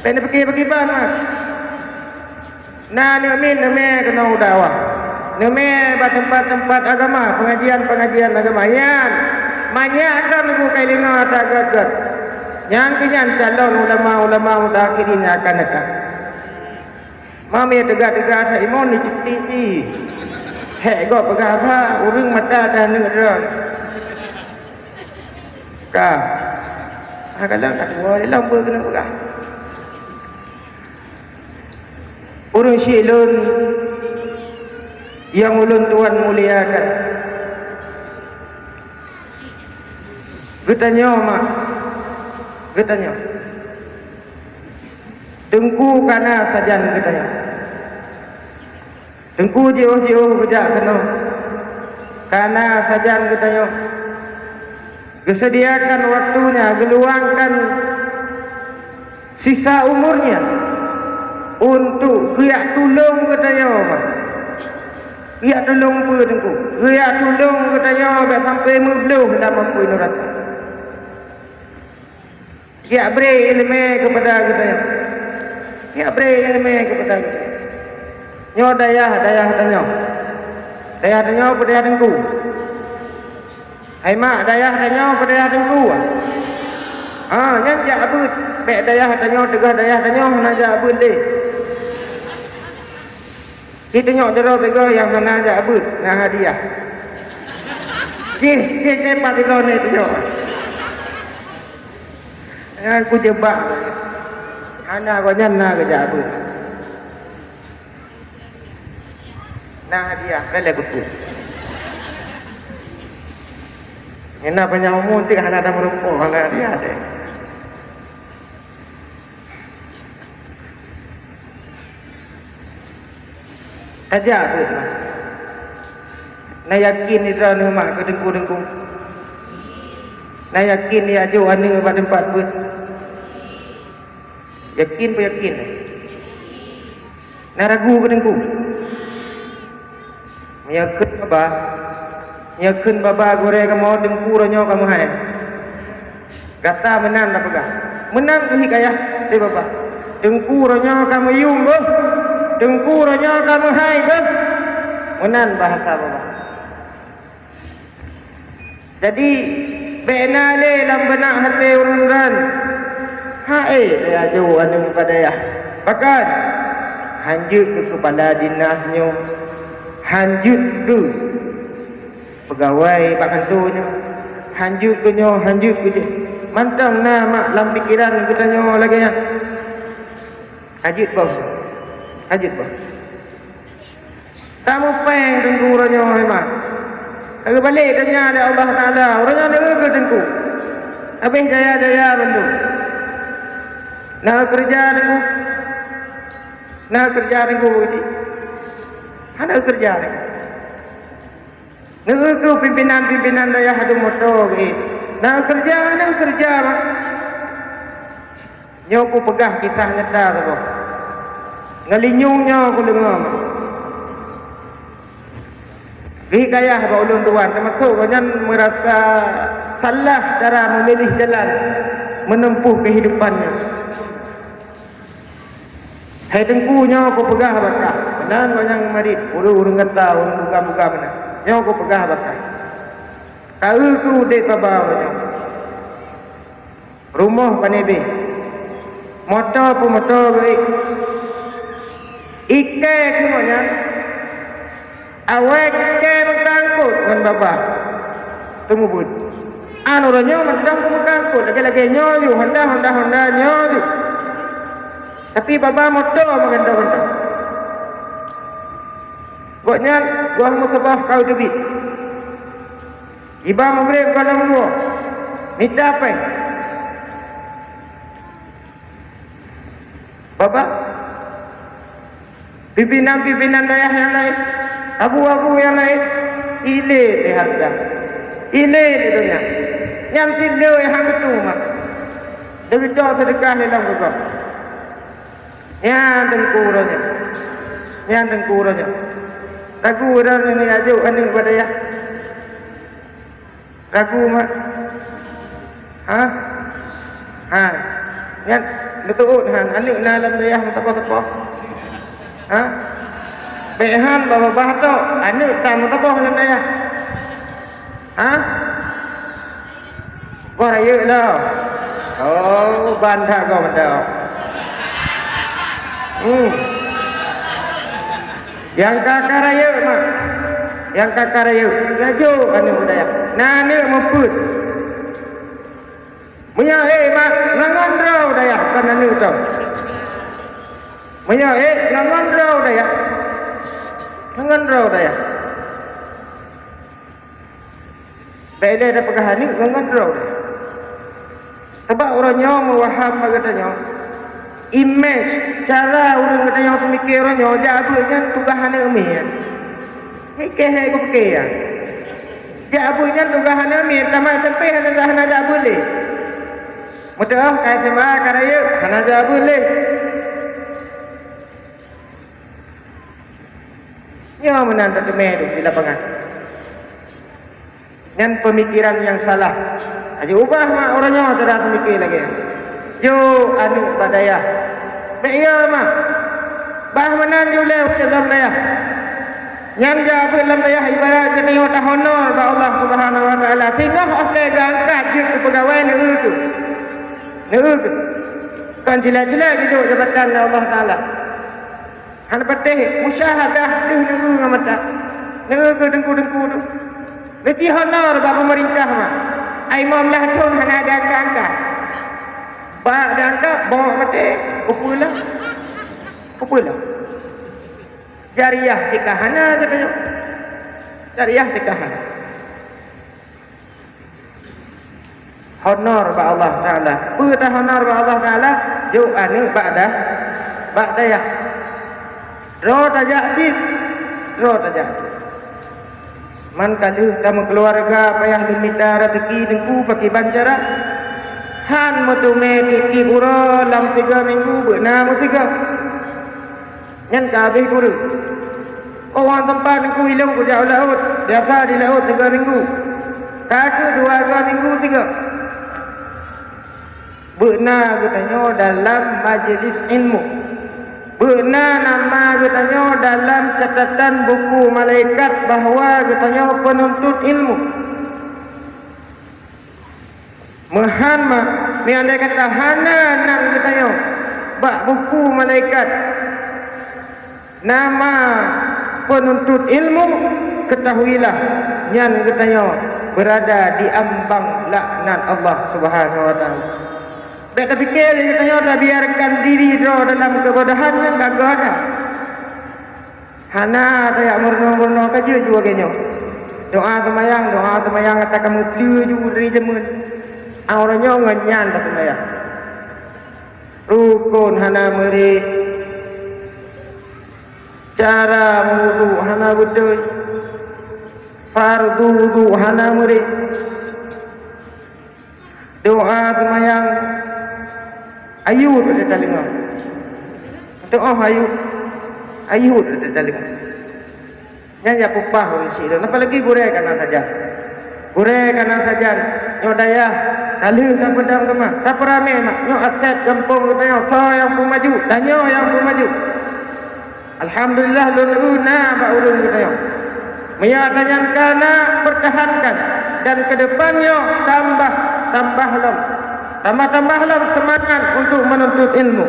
Pena pikir bagaimana? Na aneuk miet neumè keunoe u dakwah. Neumè bak teumpat-teumpat agama, peungajian-peungajian agama. Nyan, manyak kan bukai linga that gét-gét. Nyan keuh nyan calon ulama-ulama mutaakhirin nyang akan datang. Mamè teuga-teuga that imon ni cetik jih. Hék gob peugah haba, ureuëng mata dah neuk droe. Ka. Ah, kadang tak dua dalam pun kena peugah. Ureuëng syik lôn nyang ulôn tuan muliakan, geutanyoe mak, geutanyoe. Teungku kana sajan geutanyoe. Teungku jiôh-jiôh geujak keunoe. Kana sajan geutanyoe. Geuseudiakan waktunya, geuluangkan sisa umurnya untuk geujak tulông geutanyoe, Mak. Geujak tulông peue, Teungku? Geujak tulông geutanyoe bék sampai meubloh lam apui neuraka. Geujak bri iéleumé keupada geutanyoe. Geujak bri iéleumé keupada geutanyoe. Nyoe dayah, dayah tanyoe. Dayah tanyoe peue dayah Teungku? Hai mak, dayah tanyoe peue dayah Teungku? Ha, nyan jak beuet. Bék dayah tanyoe, teuga dayah tanyoe hana jak beuet lé. Jitunyok jaroe sigoe nyang hana jak beuet, na hadiah. Jih, jih, jih, pat sidroe nyoe tunyok. Nyan kujeubak. Hana gobnyan na geujak beuet. Na hadiah, lé-lé kutu. Nyang na panyang umu tik hana ada meureumpok, hana hadiah deh. Ka jak beuet mah. Na yakin droeneuh mak keu teungku-teungku? Na yakin jak jok aneuk bak teumpat beuet? Yakin peu yakin? Na ragu keu teungku? Meunyoe kheun baba, meunyoe kheun baba gurée kamoe teungku uroe nyoe ka meuhai. Gata meunan tapeugah. Meunan keuh hikayah lé baba. Teungku uroe nyoe ka meuyuem beuh. Teungku uroe nyoe ka meuhai beuh. Meunan bahasa baba. Jadi, bék na lé lam beunak até ureuëng nyan, "Hai, dayah jok aneuk bak dayah." Bahkan, hanjeuet keu keupala dinas nyoe, hanjeuet keu peugawai bak kantô nyoe, hanjeuet keu nyoe, hanjeuet keu jih. Mantong na mak lam pikeran geutanyoe lagée nyan. Hanjeuet boh, hanjeuet boh. Tameupéng teungku uroe nyoe, hai mak. Ka geubalek donya lé Allah Taala. Uroe nyoe neueu keu teungku. Habéh jaya-jaya bandum. Na keureuja teungku? Na keureuja teungku cit? Hana keureuja teungku. Neueu keu pimpinan-pimpinan dayah adu moto geuh. Na keureuja, na keureuja, mak. Nyoe kupeugah kisah nyata saboh. Ngon linyueng nyoe kudeungoe. Hikayah bak ulôn tuan, teumasok gobnyan meurasa salah cara meumilih jalan meuneumpuh keuhidupan nyoe. Hai teungku, nyoe kupeugah bak kah, meunan gobnyan marit, ureuëng-ureuëng gata, ureuëng buka-buka meunan. Nyoe kupeugah bak kah. Taeu keu udeb baba nyoe. Rumoh pane beh. Moto peumoto geuék. Ikée keunoe nyan. Awai ikée meukangkot ngon baba. Teumubuet. An uroe nyoe mantong meukangkot. Lagée-lagée nyoe ju. Honda, Honda, Honda nyoe ju. Tapi baba moto meugantoe-gantoe. Gobnyan goh meukeubah kayu teubiet. Iba mugreb goh lam luwa, mita péng. Baba, pimpinan-pimpinan dayah nyang laén, abu-abu nyang laén, ilée lé hareuta, ilée lé donya. Nyan cit le nyang han geutu mak. Deugeucok seudeukah lé lam keugok. Nyan teungku uroe nyoe. Nyan teungku uroe nyoe. Ragu droeneuh jak jok aneuk bak dayah. Ragu mak? Ha? Ha. Nyan beutôi han aneuk na lam dayah meusaboh-saboh. Ha? Bék han babah-babah tok, aneuk tan meusaboh lam dayah. Ha? Goh rayeuk lom. Oh, ban that goh mantong. Hmm. Nyang ka-ka rayeuk mak. Nyang ka-ka rayeuk. Laju aneuk bak dayah. Na aneuk meupeuet. Meunyoe ék mak, ngon-ngon droe dayah kon aneuk tau. Meunyoe ék, ngon-ngon droe dayah. Ngon-ngon droe dayah. Bék lé tapeugah aneuk ngon-ngon droe. Sabab uroe nyoe meuwaham bak geutanyoe, imej cara ureuëng geutanyoe peumiké uroe nyoe, jak beuet nyan tugaih aneuk miet. Hikeu hé kupike nyan. Jak beuet nyan tugaih aneuk miet, tamat S M P hana, hana jak beuet lé. Meuteuoh ka S M A ka rayeuk, hana jak beuet lé. Nyoe meunan tateumé di lapangan. Nyan peumikiran nyang salah. Ajo ubah mak uroe nyoe cara peumiké lagée nyan. Jok aneuk bak dayah. Bék yo mak. Bah meunan julée lam dayah. Nyan jak beuet lam dayah ibarat geutanyoe tahonor bak Allah Subhanahu Wa Taala. Singoh óh lheueh geuangkat jeuet keu peugawée neueu keuh. Neueu keuh. Kon jilai-jilai jijok jabatan lé Allah Taala. Hana patéh musyahadah deuh neueu ngon mata. Neueu keu teungku-teungku tu. Leuti honor bak peumeurintah mah. Ai mom lah thon hana ada angka-angka. Bak ada angka, bawak maté, upeue lah. Upeue lah. Jariah cit ka hana, kata nyoe. Jariah cit ka hana. Honor bak Allah Taala. Peue ta honor bak Allah Taala? Jok aneuk bak da-, bak dayah. Droe tajak cit, droe tajak cit. Man ka lheueh tameukeuluwarga payah lôn mita raseuki Teungku pakriban cara. Han meuteumé tieb-tieb uroe lam tiga minggu beuna meusigoe. Nyan ka habéh kureueng. Oh, wan teumpat Teungku ilong kujak u laôt, biasa di laôt tiga minggu. Ka keuh dua, dua minggu sigoe. Beuna geutanyoe dalam majeulis ilmu. Beuna nama geutanyoe dalam catatan buku malaikat bahwa geutanyoe peununtut ilmu. Meuhan ma, meunyoe andai kata hana nan geutanyoe bak buku malaikat, nama peununtut ilmu, ketahuilah, nyan geutanyoe beurada di ambang laknat Allah Subhanahu wa Taala. Bék tapike lé geutanyoe tabiarkan diri droe dalam keubodohan nyang ka geuhana. Hana tajak meurunoe-meurunoe ka jeuet ju lagée nyoe. Doa seumayang, doa seumayang ata ka meupleue ju dari jameun. Uroe nyoe ngon nyan taseumayang. Rukon hana meuré, cara meuwudu hana beutôi, fardu wudu hana meuré, doa seumayang ayue teutaleueng. Teuoh ayue, ayue teutaleueng. Nyan ya peupah ureuëng sidroe, apalagi gurée kana sajan. Gurée kana sajan, nyoe dayah, ka lheueh tapeudong teuma, tapeuramé mak, nyoe aset gampông geutanyoe, soe nyang peumaju, tanyoe nyang peumaju. Alhamdulillah, lôn eu na bak ureuëng geutanyoe. Meunyoe ata nyan ka na, pertahankan, dan keudepan nyoe tambah, tambah lom. Tambah-tambah lom seumangat untuk meununtut ilmu.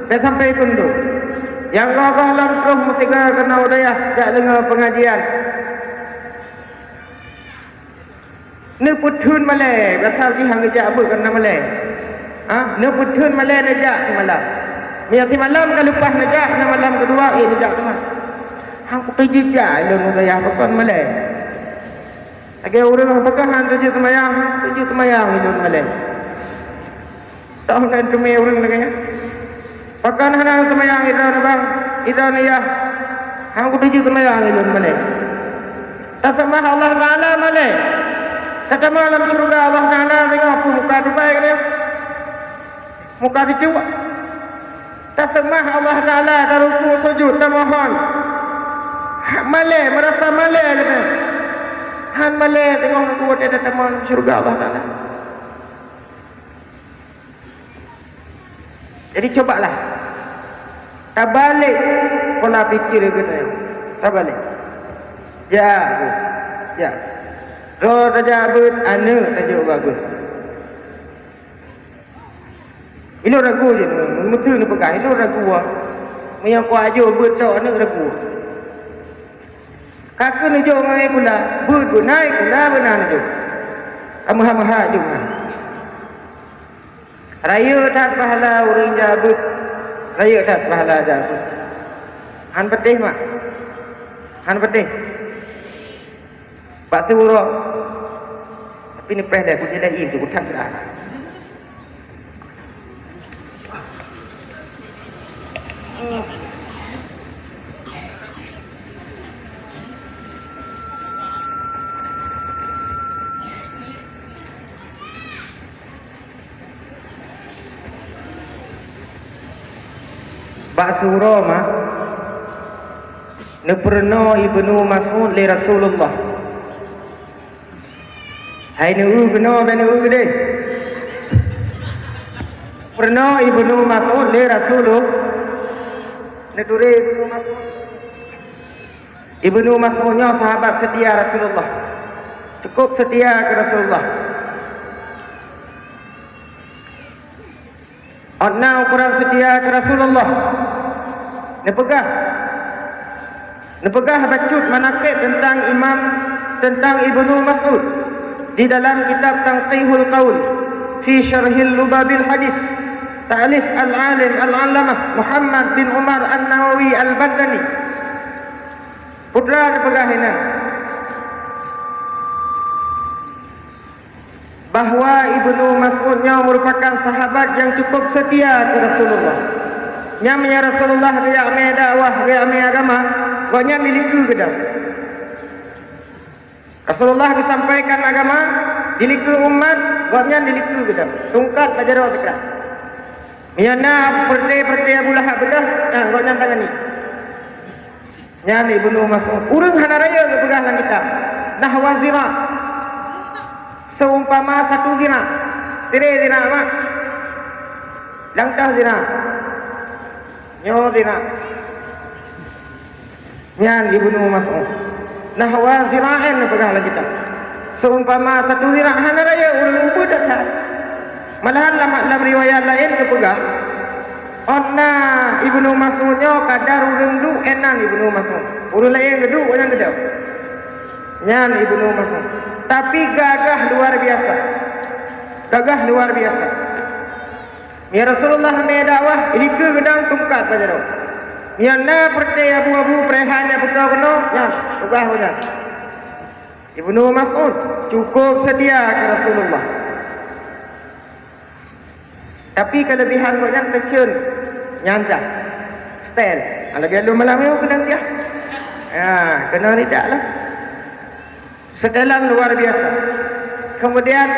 Bék sampai keundo. Nyang goh-goh lom troh meusigoe keunoe u dayah jak deungoe peungajian. Neupeutheun malée, asai jih han geujak beuet kareuna malée. Ha? Neupeutheun malée neujak simalam. Meunyoe simalam ka leupah neujak, na malam keudua, ék neujak teuma. Han kuteujak ilôn u dayah pakon malée. Lagée ureuëng nyang peugah han teujeuet seumayang, teujeuet seumayang ilôn malée. Toh nan teumé ureuëng lagée nyan. Pakon hana seumayang idroe bang, idroe yah. Han kuteujeuet seumayang ilôn malée. Taseumah Allah Taala malée. Tatamong lam syeuruga Allah Taala singoh peue muka Dubai keunoe. Muka sicuek. Taseumah Allah Taala, taruku sujud, tamohon. Malée, meurasa malée geutanyoe. Han malée teungoh meukuwat tatamong syeuruga Allah Taala. Jadi cubalah tabalek pola pikir geutanyoe. Tabalek. Jak beuet. Jak. Droe tajak beuet, aneuëk tajak beuet. Ilôn ragu jih, meuteue neupeugah, ilôn ragu, ah. Meunyoe kuajok beuet tok aneuëk ragu. Ka keuneuk jok ngon ie kula, beuet beuna ie kula beuna neujok. Ka meuha-meuha jok nyan. Rayeuk that pahala ureuëng jak beuet. Rayeuk that pahala jak beuet. Han patéh mak. Han patéh. Bak siuroe. Tapi neupreh lé, kujilai ie tu, kutak geura. Bak siuroe ma, neupeurunoe Ibnu Mas'ud lé Rasulullah. Hai neueu keunoe, bèk neueu keudeh. Peurunoe Ibnu Mas'ud lé Rasulullah. Neuturi Ibnu Mas'ud. Ibnu Mas'ud nyoe sahabat seutia Rasulullah. Cukup seutia keu Rasulullah. Ôt na ukoran seutia keu Rasulullah. Neupeugah, neupeugah bacut manaqib teuntang Imam, teuntang Ibnu Mas'ud di dalam kitab Tanqihul Qaul fi Syarhil Lubabil Hadis, ta'lif Al-Alim Al-Allamah Muhammad bin Umar An-Nawawi Al-Badani. Peue neupeugah inan, bahwa Ibnu Mas'ud nyoe meurupakan sahabat nyang cukup seutia keu Rasulullah. Nyan meunyoe Rasulullah geujak mé dakwah, geujak mé agama, gobnyan dilikeue keudang. Rasulullah geusampaikan agama, dilikeue umat, gobnyan dilikeue geudong, tungkat bak jaroe sikrak. Meunyo na peureute-peureute Abu Lahab beudôh, nah, gobnyan tangani. Nyan Ibnu Mas'ud. Ureuëng hana rayeuk geupeugah lam kitab. Nahwa zira'. Seumpama satu zira'. Tiré zira' mak. Langkah zira'. Nyoe zira'. Nyan Ibnu Mas'ud. Nahwa zira'in geupeugah lam kitab. Seumpama satu zira' hana rayeuk ureuëng ubeut that-that. Malahan lam, lam riwayat laén geupeugah, ôn na Ibnu Mas'ud nyoe kadar ureuëng duek inan Ibnu Mas'ud. Ureuëng laén geuduek nyang geudong. Nyan Ibnu Mas'ud. Tapi gagah luar biasa. Gagah luar biasa. Meunyo Rasulullah mé dakwah, ilikeue geudong tungkat bak jaroe. Meunyo na peureute abu-abu, peurehan nyang putôh keunoe, nyan, peugah nyan. Ibnu Mas'ud cukup seutia keu Rasulullah. Tapi keulebihan gobnyan fashion, nyan cah. Style. Ah, lagèe lôn malam nyoe keudang tiah. Ya, keunoe ridak lah. Setelan luar biasa. Kemudian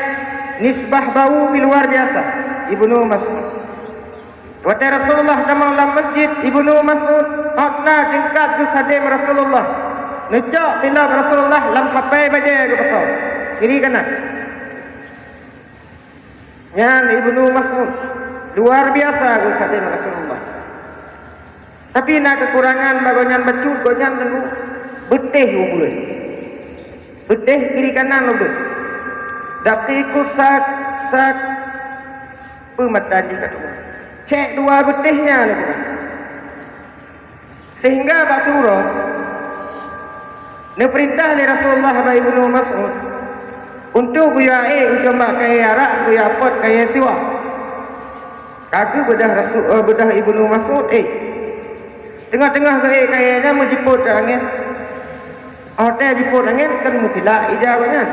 nisbah bau pih luar biasa. Ibnu Mas'ud. Watèe Rasulullah tamong lam masjid, Ibnu Mas'ud ôn na tingkat geukhadém Rasulullah. Neucok tilap Rasulullah lam kapai bajèe geupasoe. Kiri kanan. Nyan Ibnu Mas'ud. Luar biasa geukhadém Rasulullah. Tapi na keukurangan bak gobnyan bacut, gobnyan teungoh beutéh ubeut. Beutéh kiri kanan ubeut. Daqiqus sak, sak, peue mata jih ka tuha. Cék dua beutéh nyan ubeut. Sehingga bak siuroe neupeurintah lé Rasulullah bak Ibnu Mas'ud untuk geuyue ék u combak kayèe arak, geuyue apot kayèe siwa. Ka geubeudôh Rasul, eh, beudôh Ibnu Mas'ud, eh. Teungoh-teungoh geuék kayèe nyan meujipot keu angén. Óh watèe jipot angén, kan meutilak ija gobnyan.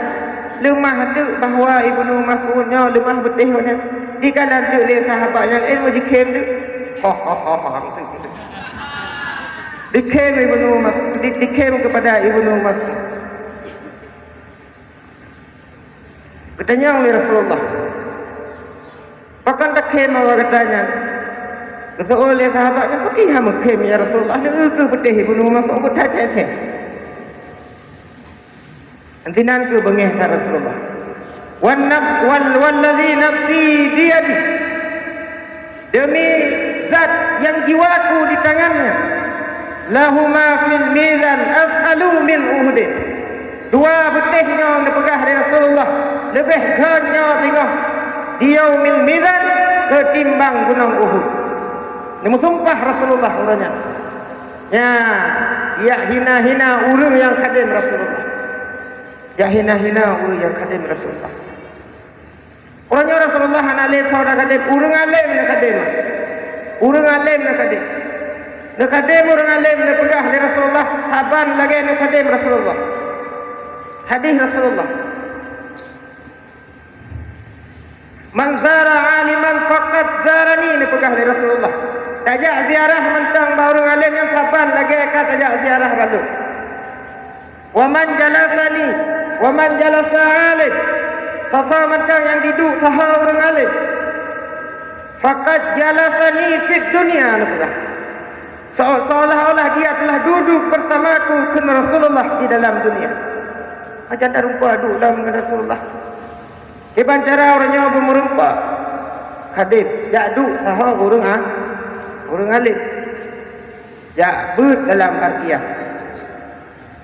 Leumah teuk bahwa Ibnu Mas'ud nyoe leumah beutéh gobnyan. Dikalon teuk lé sahabat nyang laén meujikhém teuk. Ho, ho, ho, ho. Dikhém Ibnu Mas'ud, di, dikhém keupada Ibnu Mas'ud. Geutanyong lé Rasulullah, "Pakon takhém awak gata nyan?" Geuseuôt lé sahabat nyan, "Pakon hana meukhém, ya Rasulullah? Neu-eu kheueh beutéh Ibnu Mas'ud geuta cék-cék." Sinan kheueh beungéh that Rasulullah. "Wan nafs, wal, wallazi nafsi biyadih." Demi zat nyang jiwaku di tangannya, "Lahuma fil mizan asqalu min Uhudin." Dua beutéh nyoe neupeugah lé Rasulullah, leubeh gét nyoe teungoh di yaumil mizan keutimbang gunong Uhud. Neumeusumpah Rasulullah uroe nyan. Nyan, jak hina-hina ureuëng nyang khadém Rasulullah. Jak hina-hina ureuëng nyang khadém Rasulullah. Uroe nyoe Rasulullah hana lé tho na khadém, ureuëng além na khadém. Ureuëng além na khadém. Na khadém ureuëng além, na peugah lé Rasulullah, saban lagée na khadém Rasulullah. Hadis Rasulullah. "Man zara aliman faqad zarani," na peugah lé Rasulullah. Tajak ziarah mantong bak ureuëng além nyan saban lagée ka tajak ziarah bak lôn. "Wa man jalasani, wa man jalasa alim." Sasoe mantong nyang jiduek saho ureuëng alim, "faqad jalasani fid dunya," na peugah. Se-, seolah-olah dia telah duduk bersamaku, kheun Rasulullah, di dalam dunia. Ajan tarumpok duek lom ngon Rasulullah. Kiban cara ureuëng nyoe beumeureumpok? Khadém, jak duek saho ureuëng a-, ureuëng alim. Jak beuet dalam artian.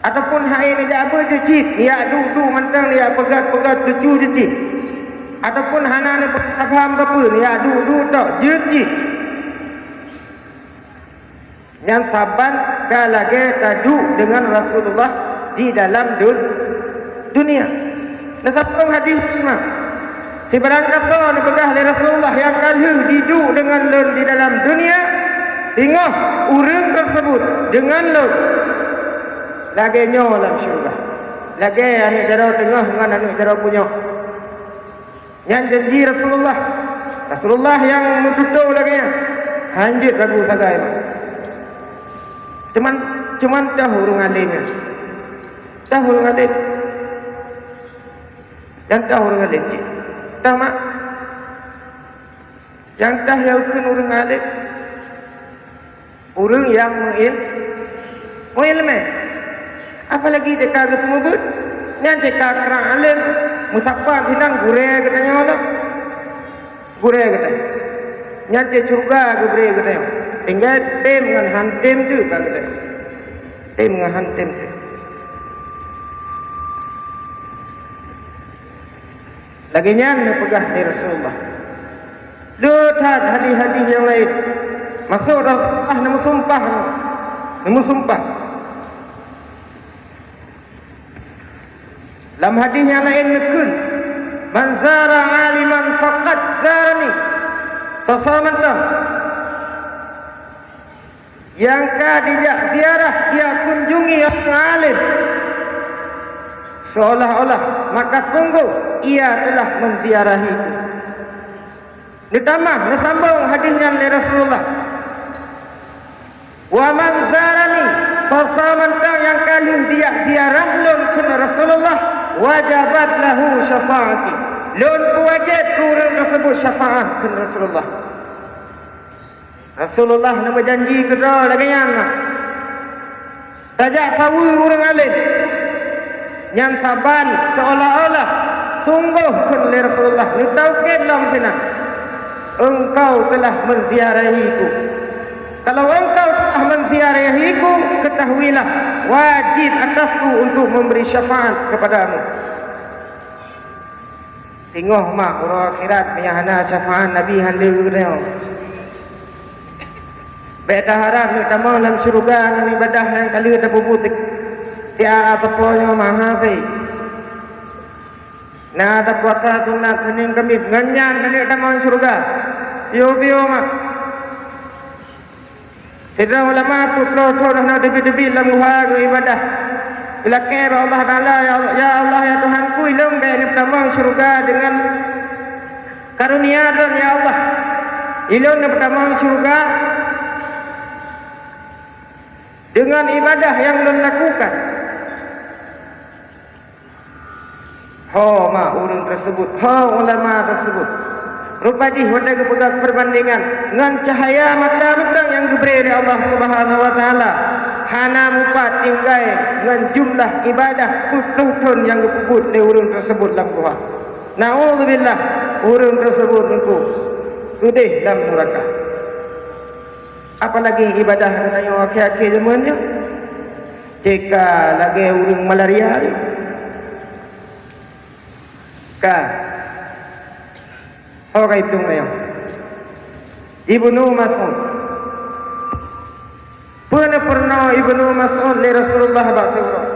Ataupun hai neujak beuet jeuet cit, neujak duek-duek mantong, neujak peugét-peugét lucu jeuet cit. Ataupun hana neupeuham sapeue, neujak duek-duek tok jeuet cit. Nyan saban ka lagée taduek deungon Rasulullah di dalam dun-, dunia. Neusambông hadis nyoe, "Sibarang kasoe," neupeugah lé Rasulullah, "nyang ka lheueh jiduek deungon lôn di dalam dunia, teungoh ureuëng teuseubut deungon lôn lagée nyoe lam syeuruga, lagée aneuëk jaroe teungoh ngon aneuëk jaroe punyok." Nyan janji Rasulullah. Rasulullah nyang meututoe lagée nyan, hanjeuet ragu sagai. Cuman, cuman toh ureuëng alim nyan. Toh ureuëng alim. Nyang tah ureuëng alim cit. Tah mak. Nyang tah ya ukheun ureuëng alim. Ureuëng nyang meuil-, meuileumé. Apalagi teuka geupeumeubeuet. Nyan teuka krang alim. Meusapat sinan gurée geutanyoe lah. Gurée geutanyoe. Nyan cit syeuruga geubri geutanyoe. Tinggai tem ngon han tem teuk bak geutanyoe. Tem ngon han tem teuk. Lagée nyan neupeugah lé Rasulullah. Le that hadis-hadis nyang laén. Maksud Rasulullah neumeusumpah, neumeusumpah. Lam hadis nyang laén neukheun, "Man zara aliman faqad zarani." Soe-soe mantong nyang ka dijak ziarah, dijak kunjungi ureuëng alim, seolah-olah maka sungguh ia telah menziarahiku. Neutamah, neusambong hadis nyan lé Rasulullah. "Wa man zarani," soe-soe mantong nyang ka lheueh dijak ziarah lôn kheun Rasulullah, "wajabat lahu syafaati." Lôn peuwajéb keu ureuëng teusebut syafaat kheun Rasulullah. Rasulullah neumeujanji keudroe lagée nyan, mak. Tajak saweue ureuëng alim. Nyan saban seolah-olah sunggoh kheun lé Rasulullah neutaukét lom sinan, "Engkau telah menziarahiku." Kalau engkau telah menziarahiku, ketahuilah, wajib atasku untuk memberi syafaat kepadamu. Singoh mak uroe akhirat meunyo hana syafaat Nabi han lé ureuëng. Bék taharab neuk tamong lam syeuruga ngon ibadah nyang ka lheueh tapeubuet di, di a-, a-, teupeu nyoe maha pih. Na tapuasa sunat Senin Kamis ngon nyan taneuk tamong syeuruga. Piôh-piôh mak. Sidroe ulama peuet ploh thon hana teubiet-teubiet lam guha geuibadah. Geulakée bak Allah Taala, "Ya Allah, ya Allah, ya Tuhanku, ilôn bék neupeutamong syeuruga deungon karonia Droen, ya Allah. Ilôn neupeutamong syeuruga deungon ibadah nyang lôn lakukan." Ho mak ureuëng teusebut, ho ulama teusebut. Rupa jih watée geupeugah peubandingan ngon cahya mata mantong nyang geubri lé Allah Subhanahu wa Taala, hana mupat tinggai ngon jumlah ibadah peuet ploh thon nyang geupeubuet lé ureuëng teusebut lam guha. Naudzubillah, ureuëng teusebut teungku udeh lam nuraka. Apalagi ibadah geutanyoe akhé-akhé jameun nyoe. Teuka lagée ureuëng malaria nyoe. Ka. Ho ka itong ayong. Ibnu Mas'ud. Peue neupeurunoe Ibnu Mas'ud lé Rasulullah bak siuroe?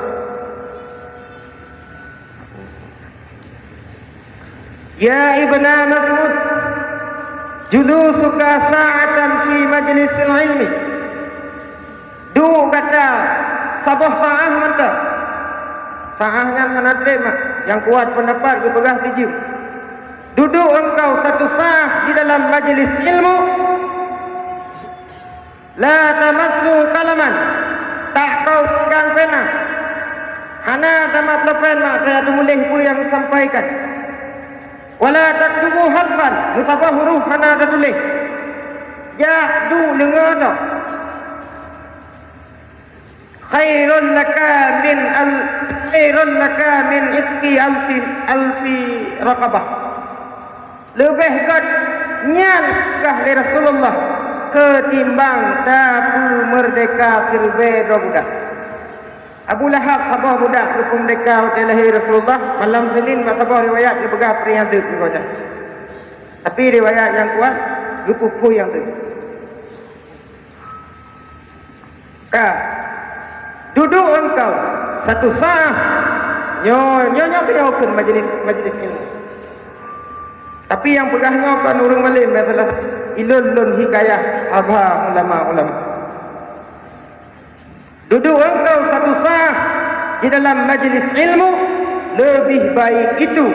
"Ya Ibna Mas'ud, julusuka sa'atan fi majlisil ilmi." Duek gata saboh saah mantong. Saah nyan hana treb mak, nyang kuat peundapat geupeugah tijeuem. Duduek engkau satu saah di dalam majlis ilmu, la tamassu qalaman, tak kau pegang pena, hana tamat pulpen mak taya teumuléh peue nyang sampaikan. Wala taktubu harfan, meusaboh huruf hana tatuléh. Jak duek deungoe droe. Khairul laka min al-, khairul laka min itqi alfi, alfi raqabah. Leubeh gét nyan kah lé Rasulullah ketimbang tapeumeurdeka siribée droe budak. Abu Lahab saboh budak geupeumeurdeka watée lahé Rasulullah, malam Senin bak saboh riwayat geupeugah peuet nyang teuk geuh nyan. Tapi riwayat nyang kuat geupeuphon nyang teuk. Ka. Duduek engkau satu saah. Nyoe, nyoe, nyoe keunoe kheun majlis, majlis ilmu. Tapi nyang peugah nyoe kon ureuëng malem, masalah ilôn lôn hikayah haba ulama-ulama. Duduek engkau satu saah di dalam majlis ilmu lebih baik itu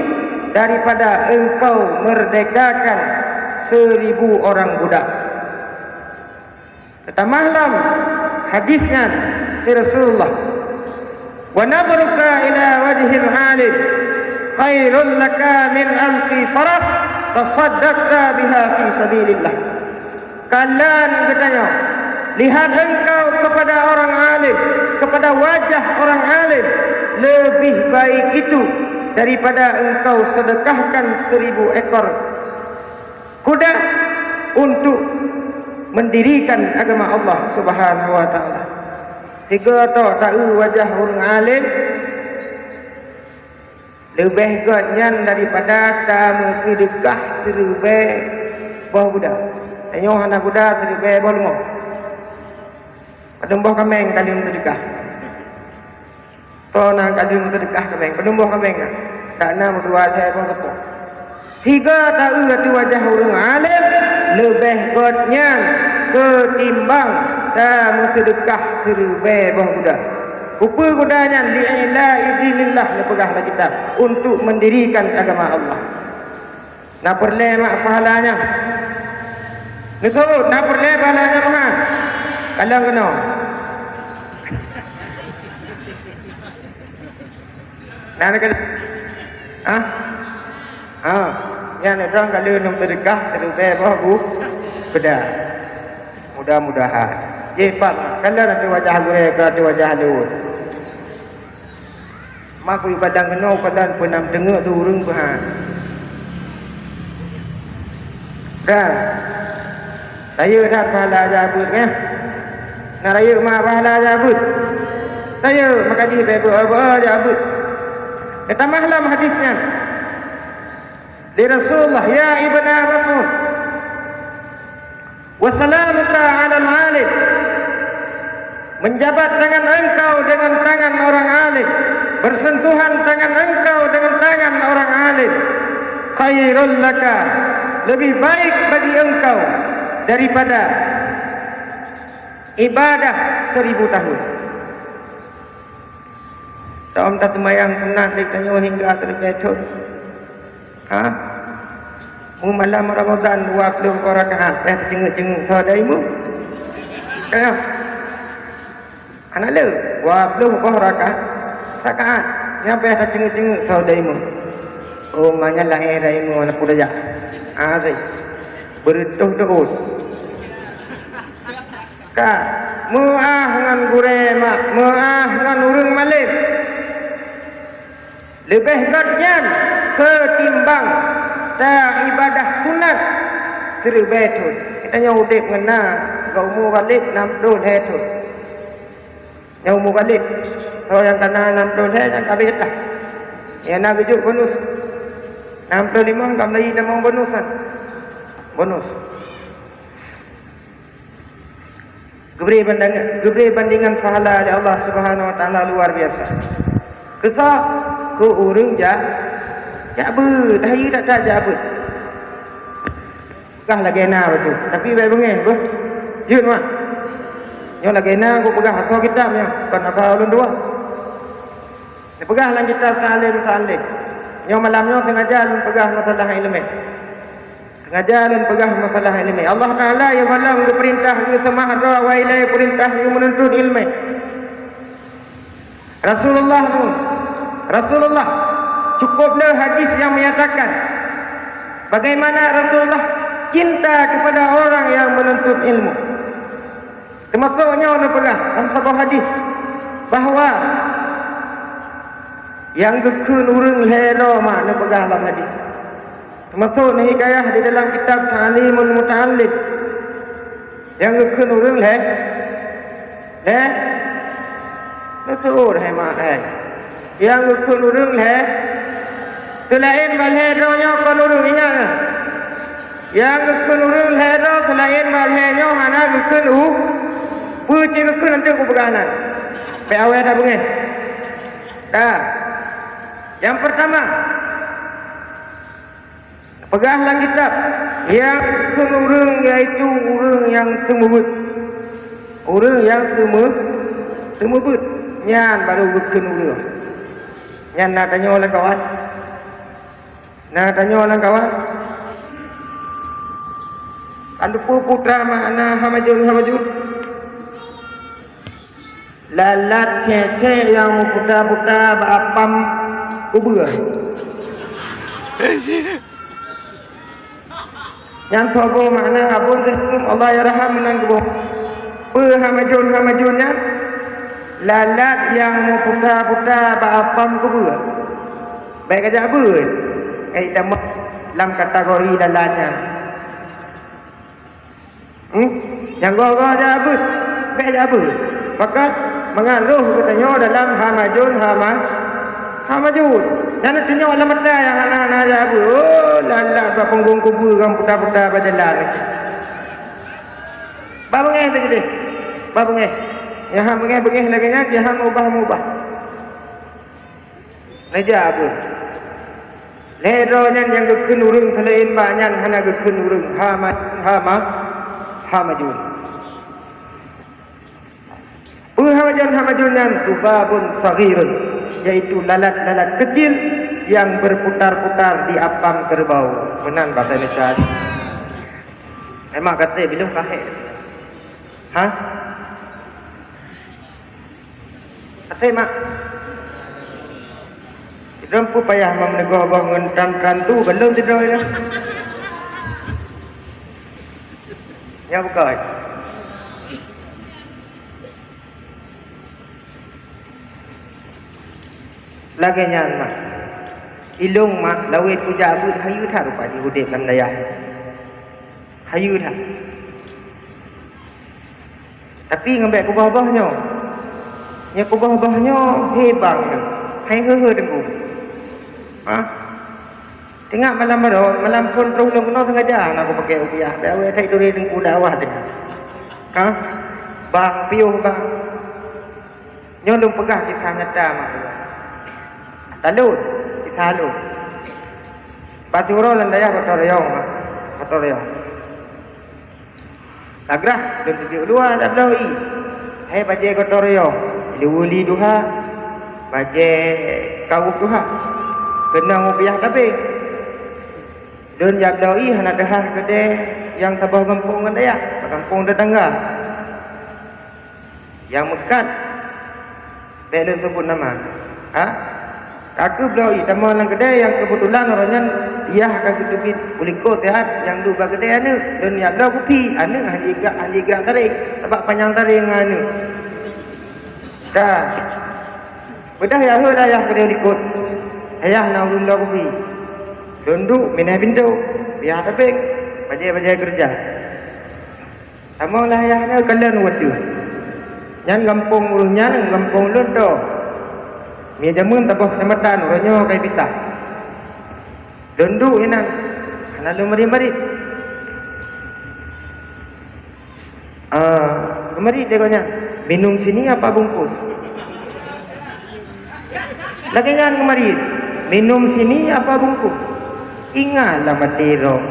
daripada engkau merdekakan seribu orang budak. Teutamah lam hadis nyan, kheun Rasulullah, "Wa nadhruka ila wajhil alim khairul laka min alfi faras tasaddaqta biha fi sabilillah. Kalon geutanyoe, lihat engkau kepada orang alim, kepada wajah orang alim, lebih baik itu daripada engkau sedekahkan seribu ekor kuda untuk mendirikan agama Allah Subhanahu wa Taala. Tiga tok taeu wajah ureuëng alim, leubeh gét nyan daripada tameuseudeukah siribée boh guda. Tanyoe hana guda, siribée boh leumô. Padum boh kaméng ka lheueh seudeukah? Toh na ka lheueh seudeukah kaméng? Padum boh kaméng na? Dak na, meudua asai boh teupok. Tiga taeu ateueh wajah ureuëng alim, leubeh gét nyan keutimbang tameuseudeukah siribée boh guda. Kupeue guda nyan? Li'ila idinillah, neupeugah lam kitab, untuk mendirikan agama Allah. Na peureulée mak pahala nyan? Neuseuôt, na peureulée pahala nyan meuhan? Kalon keunoe. Na neukalon? Hah? Ha, nyan droe ka lheueh neuseudeukah siribée boh gu-, guda. Mudah-mudahan. Jih pat, kalon ateueh wajah gurée, ka ateueh wajah lôn. Mak kuyue kadang keunoe, kadang peunam teungeut tu ureuëng peuhan. Dah. Rayeuk that pahala jak beuet nyan. Na rayeuk mak pahala jak beuet. Rayeuk maka jih bèk beu-, beu-, jak beuet. Geutamah lam hadis nyan. Di Rasulullah, "Ya ibna Rasul, wa salamuka 'alal 'alim." Menjabat tangan engkau dengan tangan orang alim, bersentuhan tangan engkau dengan tangan orang alim, khairul laka, lebih baik bagi engkau daripada ibadah seribu tahun. Tom taseumayang sunat lé tanyoe hingga teuribèe thon. Ha? Mu malam Ramadan dua ploh boh rakaat, eh, teuceungeuek-ceungeuek soe daimu? Ka nyoe. Hana le, dua ploh boh raka-, rakaat. Nyan payah taceungeuek-ceungeuek soe daimu. Oh, ma nyan lahé daimu aneuk muda jak. Ah, sei. Beureutoh teuôt. Ka, meu'ah ngon gurée mak, meu'ah ngon ureuëng malém. Leubeh gét nyan keutimbang ta ibadah sunat siribèe thon. Geutanyoe udép ngon na, geuumu Khalid nam ploh lhèe thon. Nyoe umu Khalid, soe nyang ka na nam ploh lhèe nyang ka beuet lah. Nyang na geujok bonus. Nam ploh limong ka meulayi tamong bonus nyan. Bonus. Geubri bandingan, geubri bandingan pahala lé Allah Subhanahu wa Taala luar biasa. Keu soe? Keu ureuëng jak, jak beuet, hayeue that-that jak beuet. Peugah lagèe na bacut, tapi bèk beungèh beuh. Jeuet mak. Nyoe lagèe na kupeugah, asoe kitab nyoe, kon haba ulôn dua. Neupeugah lam kitab Ta'lim Muta'allim. Nyoe malam nyoe sengaja lôn peugah masalah ileumèe. Sengaja lôn peugah masalah ileumèe. Allah Taala nyang malam geupeurintah geuseumah droe awai ilèe peurintah geuh meununtut ileumèe. Rasulullah tu, Rasulullah, cukup le hadis yang menyatakan bagaimana Rasulullah cinta kepada orang yang menuntut ilmu. Teumasok nyoe neupeugah lam saboh hadis bahwa nyang geukheun ureuëng lhèe droe mak neupeugah lam hadis. Teumasok neuhikayah di dalam kitab Ta'limul Muta'allim. Nyang geukheun ureuëng lhèe, lhèe, neuseuôt hai mak hai. Nyang geukheun ureuëng lhèe, seulaén bak lhèe droe nyoe kon ureuëng, ingat. Nyang geukheun ureuëng lhèe droe seulaén bak lhèe nyoe hana geukheun u-, peue cit geukheun nanti kupeugah nan. Peuawai that beungèh. Ka. Nyang peurtama, peugah lam kitab, nyang geukheun ureuëng yaitu ureuëng nyang seumeubeuet. Ureuëng nyang seumeu-, seumeubeuet, nyan barô geukheun ureuëng. Nyan na tanyoe lam kawan. Na tanyoe lam kawan. Kan teupeu putra makna hamajun-hamajun. Lalat cék-cék nyang meuputa-puta bak apam ubeue. Nyan saboh makna abon teuh Allah yarham meunan geuboh. Peue ha majun, ha majun nyan? Lalat nyang meuputa-puta bak apam keubeue. Bèk kajak beuet. Kai tamong lam kategori lalat nyan. Hmm? Nyang goh-goh jak beuet, bèk jak beuet. Pakat mangat roh geutanyoe dalam ha majun, ha ma-, ha majun. Nyan tanyoe lam mata nyang hana-hana jak beuet. Oh, lalat bak punggong kubu ngon puta-puta bak jalan. Bah beungèh teuh keudeh. Bah beungèh. Nyang han beungèh-beungèh lagèe nyan, nyang han meubah-meubah. Neujak beuet. Lhèe droe nyan nyang geukheun ureueng seulaén bak nyan hana geukheun ureueng. Ha ma-, ha ma-, ha majun. Peue ha majun, ha majun nyan? Dzubabun saghirun, yaitu lalat-lalat kecil yang berputar-putar di apam kerbau. Meunan bahasa Indonesia. Emang kata bilong kahek. Ha? Até mak. Sidroe pun payah meuneugoh-goh ngon tran-tran tu, belum sidroe nyan. Ya bukan. Lagèe nyan mak. Ilong mak, lawét kujak beuet hayeue that rupa jih udép lam dayah. Hayeue that. Tapi ngon bèk kuboh-boh nyoe. Nyang kuboh-boh nyoe he bang nyoe. Hai he-he teungku. Ha? Teuingat malam baroe, malam phôn troh lôn keunoe sengaja na kupakè rupiah. Bèk awai that duri teungku dakwah teuh. Ha? Bang, piôh bang. Nyoe lôn peugah kisah nyata mak. Talôn, kisah lôn. Bak siuroe lam dayah gotong royong mak. Gotong royong. Tagrah lôn teujeuet luwa tabloe ie. Hai bajèe gotong royong, ileue-leue tuha, bajèe kawöm tuha. Keunong rupiah tabeng. Lôn jak bloe ie hana teuhah keudè nyang saboh gampông ngon dayah, gampông tetangga. Nyang meukat, bèk lôn seubut nama. Ha? Ka keuh bloe ie tamong lam keudè nyang keubeutulan uroe nyan yah ka geuteubiet u likot sihat nyang duek bak keudè aneuk. Lôn jak bloe kupi, aneuk hana jigrak, hana jigrak tareng, sabab panyang tareng ngon aneuk. Ka. Beudah yah hôi lah yah keudè u likot. Ayah na ulôn bloe kupi. Lôn duek minah pintoe, yah tabeng, bajèe-bajèe keureuja. Tamong lah ayah nyoe kalon u ateueh. Nyan gampông ureueng nyan, gampông lôn tô. Mie jameun saboh keucamatan, uroe nyoe ka ipisah. Lôn duek inan, hana lôn marit-marit. Ah, geumari lé gobnyan, "Minum sini apa bungkus?" Lagèe nyan geumari, "Minum sini apa bungkus?" Ingat lam até droe,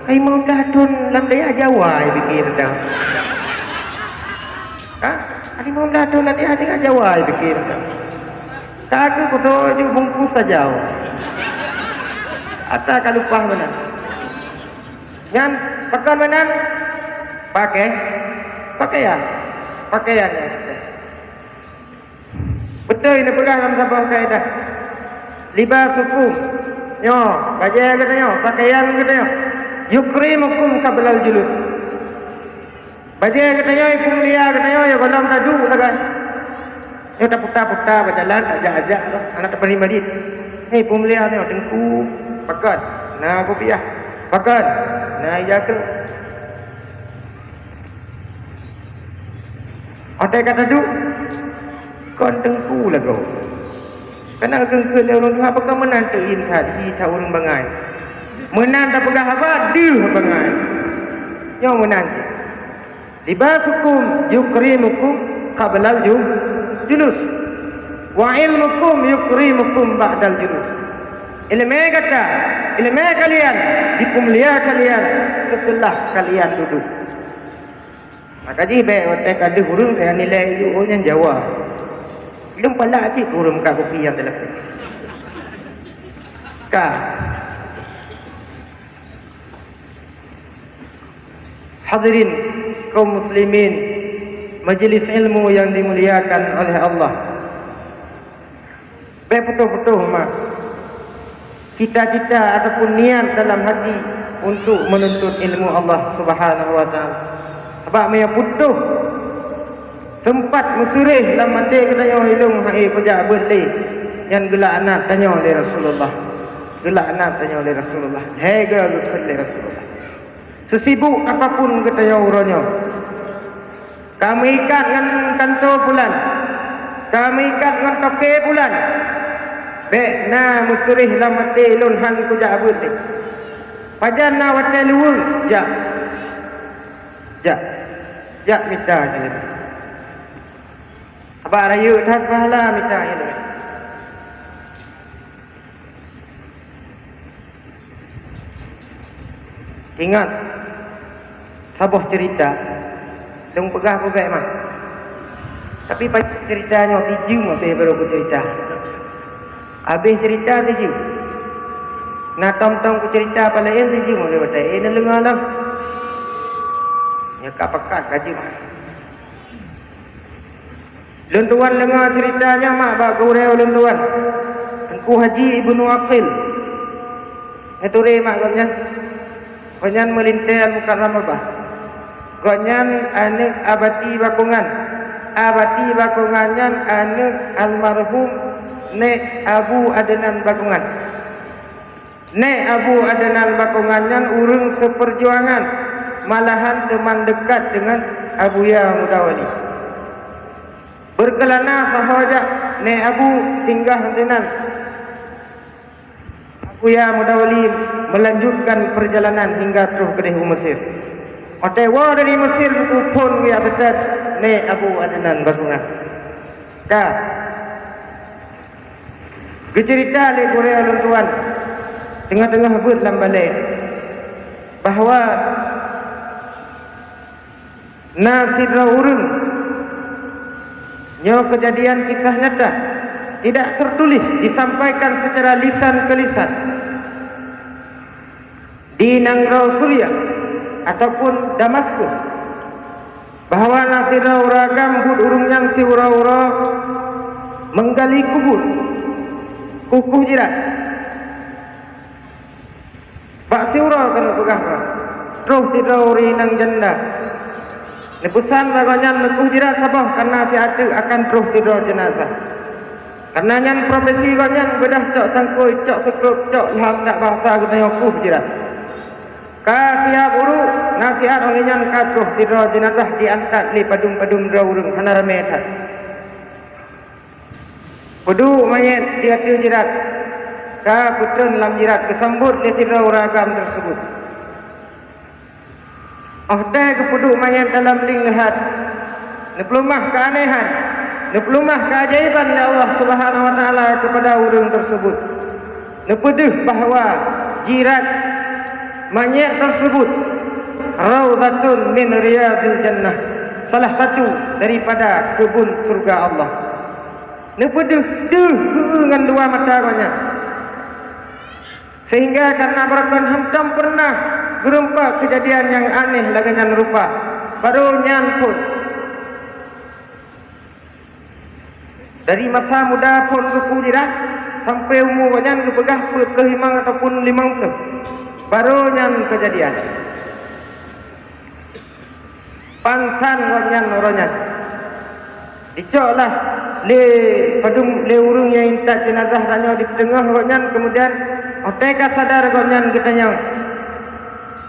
ka limong blah thôn lam dayah Jawa ipike teuh. Ha? Ka limong blah thôn lam dayah Jawa ipike teuh. Ka keuh kutoe ju bungkus saja. Ata ka lumpah meunan. Nyan pakon meunan? Pakè-, pakaian. Pakaian nyang seutôt. Beutôi neupeugah lam saboh kaedah. Libasukum. Nyoe, bajèe geutanyoe, pakaian geutanyoe. Yukrimukum qablal julus. Bajèe geutanyoe, peumulia geutanyoe, ya gohlom taduek sagai. Nyoe taputa-puta bak jalan, ajak-ajak tu, hana tapeumarit-marit. Hei, peumulia nyoe, teungku, pakon? Na kupiah. Pakon? Na ija kreueh. Watèe ka taduek, kon teungku lagoe. Kana geukheun lé ureueng tuha, pakon meunan teuin that, hi that ureueng bangai. Meunan tapeugah haba, deuh bangai. Nyoe meunan cit. Libasukum yukrimukum qablal ju-, julus. Wa ilmukum yukrimukum ba'dal julus. Ileumèe gata, ileumèe kalian, dipeumulia kalian seuteulah kalian duduek. Maka jih bèk watèe ka deuh ureueng ka nilai, "Oh, nyan Jawa." Lôn palak cit ureueng ka kupi nyang teulapeh. Ka. Hadirin kaum muslimin, majelis ilmu yang dimuliakan oleh Allah. Bèk putôh-putôh mak. cita-cita ataupun niat dalam hati untuk menuntut ilmu Allah Subhanahu wa Taala. Sabab meunyoe putôh, sempat meuseureh lam até geutanyoe, ilong hai kujak beuet lé, nyan geulaknat tanyoe lé Rasulullah. Geulaknat tanyoe lé Rasulullah. Hai geu-, geukheun lé Rasulullah. Sesibuk apapun geutanyoe uroe nyoe, ka meuikat ngon kanto pulan, ka meuikat ngon toke pulan, bék na meuseureh lam até lôn han kujak beuet lé. Pajan na watée luweue, jak. Jak. Jak mita jeuet. Abak rayeuk that pahala mita jeuet. Ingat, saboh cerita, lôn peugah peubék mah. Tapi pajan cerita nyoe tijeuem, abéh baru kucerita. Abéh cerita tijeuem. Na tom-tom kucerita paleng tijeuem, abéh batai. Eh, neuleunga lom. Nyoe ka pakat ka jeuem. Lôn tuan deungoe cerita nyoe mak bak gurée lôn tuan, Teungku Haji Ibnu Aqil. Neuturi mak gobnyan? Gobnyan meulintée Al-Mukarram Babah. Gobnyan aneuëk Abati Bakongan. Abati Bakongan nyan aneuëk almarhum Nék Abu Adnan Bakongan. Nék Abu Adnan Bakongan nyan ureuëng seupeurjuangan, malahan teuman deukat deungon Abuya Mudawali. Beurkeulana sahoe jak Nék Abu singgah sinan, Abuya Mudawali meulanjutkan peurjalanan hingga troh keudeh u Mesir. Watée woe dari Mesir, geupeuphon geujak seutôt Nék Abu Adnan Bakongan. Ka geuceurita lé gurée lôn tuan, teungoh-teungoh beuet lam balée, bahwa na sidroe ureuëng, nyoe keujadian kisah nyata, tidak tertulis, disampaikan secara lisan ke lisan, di nanggroe Suria ataupun Damaskus, bahwa na sidroe ureuëng agam buet ureuëng nyan siuroe-uroe menggali kubur, kukuh jirat. Bak siuroe keuneuk peugah, troh sidroe ureuëng inong janda. Neupeusan bak gobnyan neukuh jirat saboh, kareuna siat teuk akan troh sidroe jeunazah. Kareuna nyan profesi gobnyan, beudah cok cangkôi, cok seuklop, cok lham, dak bahasa geutanyoe kuh jirat. Ka siap ureuëng, na siat óh lheueh nyan ka troh sidroe jeunazah, diantat lé padum-padum droe ureuëng, hana ramé that. Peuduek manyét di ateueh jirat, ka peutreun lam jirat, geusambot lé sidroe ureuëng agam teuseubut. Óh watée geupeuduek manyét dalam lieng leuhat, neupeuleumah keuanehan, neupeuleumah keuajaiban lé Allah Subhanahu wa Taala keupada ureuëng teuseubut. Neupeudeuh bahwa jirat manyét teuseubut raudhatun min riyadil jannah, salah satu daripada keubun syurga Allah. Neupeudeuh deuh geu ngon dua mata gobnyan. Sehingga kareuna barokon hantom peureunah geureumpok keujadian nyang aneh lagée nyan rupa. Barô nyan phon, dari masa muda phon geukuh jirat sampoe umu gobnyan geupeugah peuet ploh limong ataupun limong ploh. Barô nyan keujadian. Pansan gobnyan uroe nyan. Dicoklah lé padum, lé ureuëng nyang intat jeunazah tanyoe di teungoh gobnyan, kemudian óh watée ka sadar gobnyan geutanyong,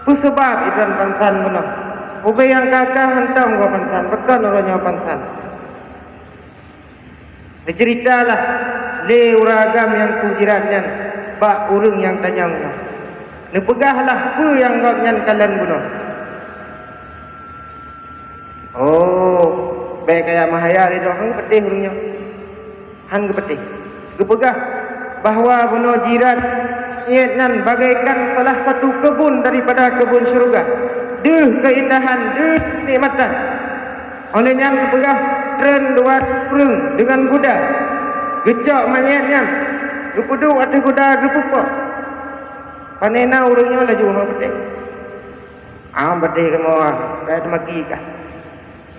"Peue sabab Iban pansan bunoe? Ubé nyang ka-ka hantom goe pansan, pakon uroe nyoe pansan?" Neuceuritalah lé ureuëng agam nyang kuh jirat nyan bak ureuëng nyang tanyong nyan. Neupeugahlah peue nyang gobnyan kalon bunoe. Oh, bék kaya meuhayal lé droe, han geupeudeh ureuëng nyoe. Han geupeudeh. Geupeugah bahwa bunoe jirat manyét nyan bagaikan salah satu keubun daripada keubun syeuruga. Deuh keuindahan, deuh keunikmatan. Óh lheueh nyan geupeugah treun dua ureuëng deungon guda. Geucok manyét nyan, geupeuduek ateueh guda, geupeupok. Pane na ureuëng nyoe laju hana peudeh. Ah, peudeh kamoe, ah, ka teumaki kah.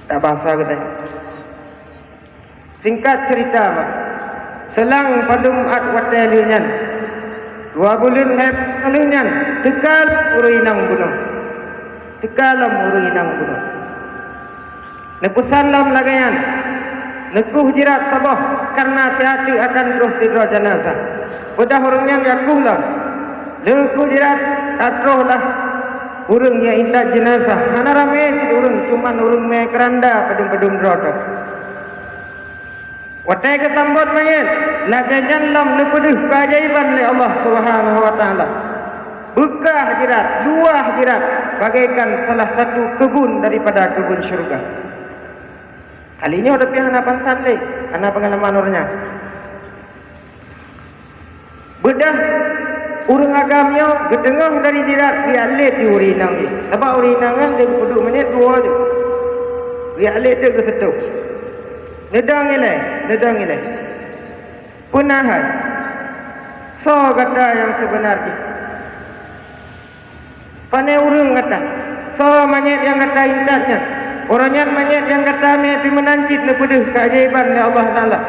Dak bahasa geutanyoe. Singkat cerita, mak, seulang padum at watée lheueh nyan, Dua buleuen lhèe lheueh nyan, teuka lom ureueng inong bunoe. Teuka lom ureueng inong bunoe. Neupeusan lom lagèe nyan, neukoh jirat saboh, kareuna siat teuk akan troh sidroe jeunazah. Beudôh ureueng nyan geukoh lom. Lheueh koh jirat, ka troh lah ureueng nyang intat jeunazah. Hana ramé cit ureueng, cuman ureueng mè keuranda padum-padum droe teuh. Watèe geusambot manyét, lagèe nyan lom neupeudeuh keuajaiban lé Allah Subhanahu wa Taala. Beukah jirat, luwah jirat, bagaikan salah satu keubun daripada keubun syeuruga. Kali nyoe tapi hana pansan lé, hana peungalaman ureueng nyan. Beudôh ureueng agam nyoe geuteungoh dari jirat, geujak lét di ureueng inong jih. Sabab ureueng inong nyan lé geupeuduek manyét dua ju. Geujak lét teuk geuseutôt. Neudong ilèe, neudong ilèe. Peue na hai? Soe gata nyang seubeuna jih? Pané ureueng gata? Soe manyét nyang gata intat nyan? Uroe nyan manyét nyang gata mè pih meunan cit neupeudeuh keuajaiban lé Allah Taala.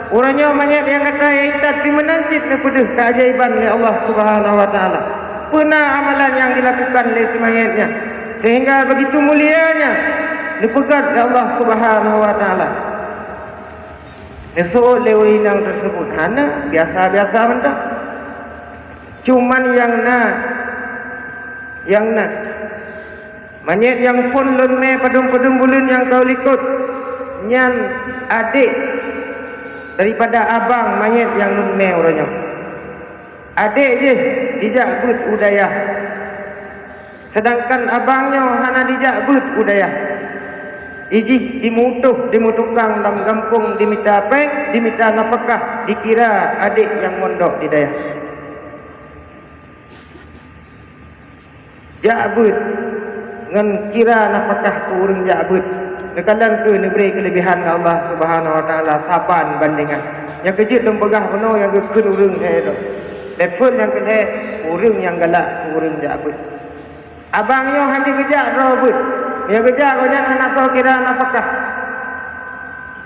Uroe nyoe manyét nyang gata intat pih meunan cit neupeudeuh keuajaiban lé Allah Subhanahu wa Taala. Peue na amalan nyang dilakukan lé si manyét nyan, sehingga begitu mulia nyan neupeugöt lé Allah Subhanahu wa Taala? Neuseuôt lé ureueng inong teuseubut, hana, biasa-biasa mantong. Cuman nyang na, nyang na, manyét nyang phôn lôn mè padum-padum buleuen nyang ka u likot, nyan adék daripada abang manyét nyang lôn mè uroe nyoe. Adék jih jijak beuet u dayah. Seudangkan abang nyoe hana jijak beuet u dayah. Ijih jimeutuh, jimeutukang lam gampông, jimita péng, jimita nafakah, jikira adék nyang mondok di dayah. Jak beuet ngon kira nafakah keu ureueng jak beuet. Neukalon kheueh neubri keuleubehan lé Allah Subhanahu wa Taala saban bandengan. Nyang keujeuet lôn peugah bunoe nyang geukheun ureueng lhèe droe. Level nyang keulhèe, ureueng nyang galak keu ureueng jak beuet. Abang nyoe hana geujak droe beuet. Nyang geujak gobnyan hana soe kira nafakah.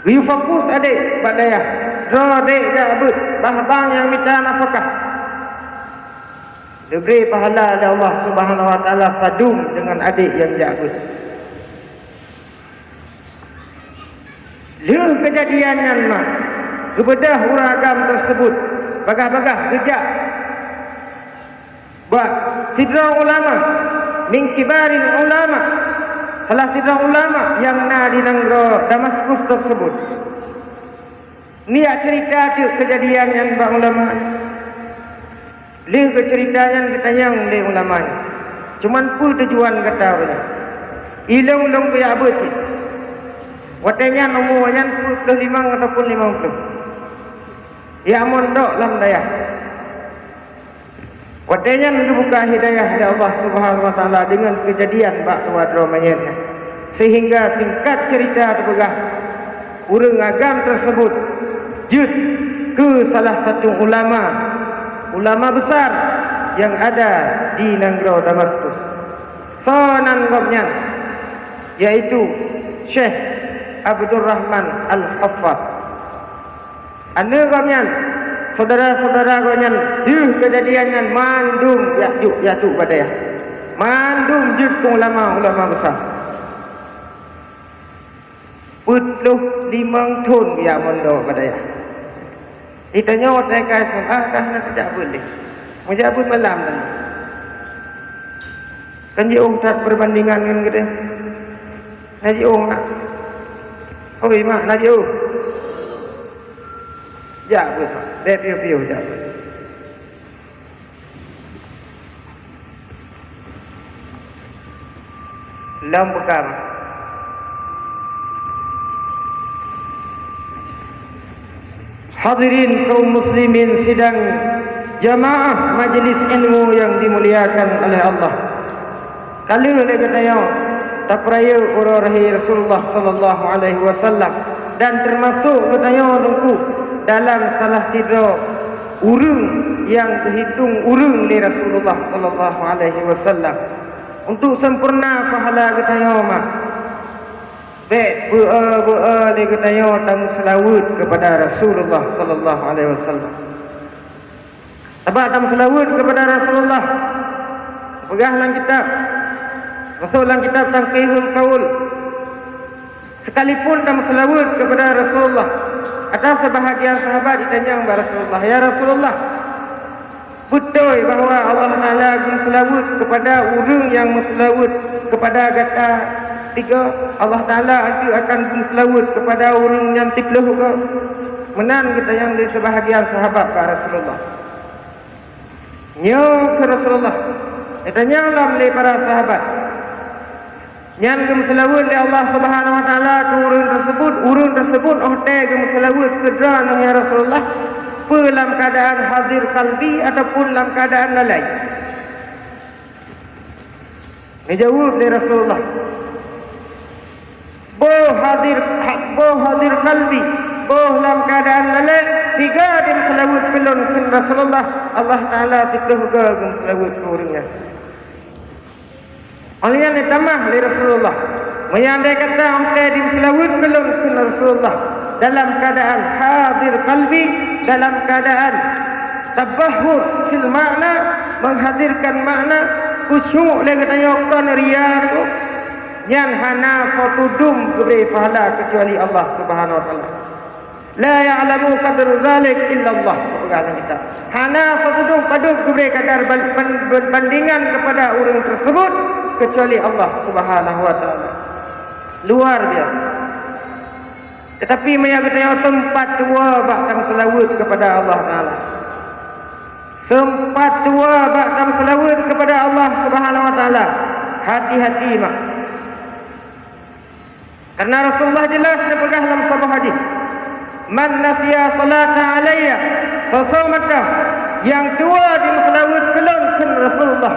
Geuyue fokus adék bak dayah. Droe adék jak beuet, bah abang nyang mita nafakah. Geubri pahala lé Allah Subhanahu wa Taala sadum deungon adék nyang jak beuet. Lheueh keujadian nyan ma, geubeudôh ureueng agam teuseubut, bagaih-bagaih geujak bak sidroe ulama, min kibaril ulama, salah sidroe ulama nyang na di nanggroe Damaskus teuseubut. Neujak ceurita teuk keujadian nyan bak ulama. Lheueh geuceurita nyan geutanyong lé ulama nyan, "Cuman peue tujuan gata uroe nyoe?" "Ilôn lôn kujak beuet cit." Watèe nyan umu nyan peuet plôh limong ataupun limong plôh. Jak mondok lam dayah. Watèe nyan geubuka hidayah lé Allah Subhanahu wa Taala deungon keujadian bak dua droe manyét nyan. Sehingga singkat ceurita teupeugah, ureueng agam teuseubut jeuet keu salah satu ulama, ulama besar nyang ada di nanggroe Damaskus. Soe nan gobnyan? Yaitu Syekh Abdurrahman Al-Haffadh. Aneuk gobnyan, syedara-syedara gobnyan, lheueh keujadian nyan mandum jak jok, jak jok bak dayah. Mandum jeuet keu ulama-ulama besar. Peuet plôh limong thon geujak mondok bak dayah. Geutanyoe watèe ka S M A ka hana teujak beuet lé. Meujak beuet malam tanoh. Kan jiôh that peureubandingan ngon geutanyoe. Na jiôh, mak. Oi, mak, na jiôh. Jak beuet, mak. Bèk piôh-piôh jak beuet. Lom peugah. Hadirin kaum muslimin sidang jamaah majlis ilmu yang dimuliakan oleh Allah. Ka lheueh lé geutanyoe tapeurayeuk uroe lahé Rasulullah sallallahu alaihi wasallam dan teumasok geutanyoe teungku dalam salah sidroe ureueng nyang teuhitong ureueng lé Rasulullah sallallahu alaihi wasallam. Untuk sempurna pahala geutanyoe mak, bèk beu-e-beu-e lé geutanyoe tameuseulaweuet keupada Rasulullah sallallahu alaihi wasallam. Sabab tameuseulaweuet keupada Rasulullah, peugah lam kitab, masôk lam kitab Tanqihul Qaul, sekalipun tameuseulaweuet keupada Rasulullah, ata seubahagian sahabat jitanyong bak Rasulullah, "Ya Rasulullah, beutôi bahwa Allah Taala geumeuseulaweuet keupada ureuëng nyang meuseulaweuet keupada gata tiga, Allah Taala anteuk akan geumeuseulaweuet keupada ureuëng nyan siplôh goe?" Meunan geutanyong lé seubahagian sahabat bak Rasulullah. "Nyo," kheun Rasulullah, geutanyong lom lé para sahabat, "nyan geumeuseulaweuet lé Allah Subhanahu wa Taala keu ureuëng teuseubut, ureuëng teuseubut óh tée geumeuseulaweuet keu droeneuh, ya Rasulullah, peue lam keuadaan hadir kalbi ataupun lam keuadaan lalai?" Geujaweueb lé Rasulullah, "Boh hadir, ha-, boh hadir kalbi, boh lam keuadaan lalée, tiga geumeuseulaweuet keu lôn," kheun Rasulullah, "Allah Taala siplôh goe geumeuseulaweuet keu ureuëng nyan." Óh lheueh nyan geutamah lé Rasulullah, "Meunyoe andai kata watée geumeuseulaweuet keu lôn," kheun Rasulullah, "dalam keuadaan hadir kalbi, dalam keuadaan tabahhur fil makna, menghadirkan makna, khusyuk lé geutanyoe kon ria, nyan hana soe tudum geubri pahala keucuali Allah Subhanahu wa Taala. La ya'lamu qadra dzalik illallah," peugah lam kitab. "Hana soe tudum padub geubri kadar ban-, ban-, ban-, bandingan keupada ureuëng teuseubut keucuali Allah Subhanahu wa Taala." Luar biasa. Teutapi meunyoe geutanyoe teumpat tuwoe bak tameuseulaweuet keupada Allah Taala, seumpat tuwoe bak tameuseulaweuet keupada Allah Subhanahu wa Taala, hati-hati mak. Karena Rasulullah jelas neupeugah lam saboh hadis, "Man nasiya salata alayya," soe-soe mantong nyang tuwoe geumeuseulaweuet keu lôn, kheun Rasulullah,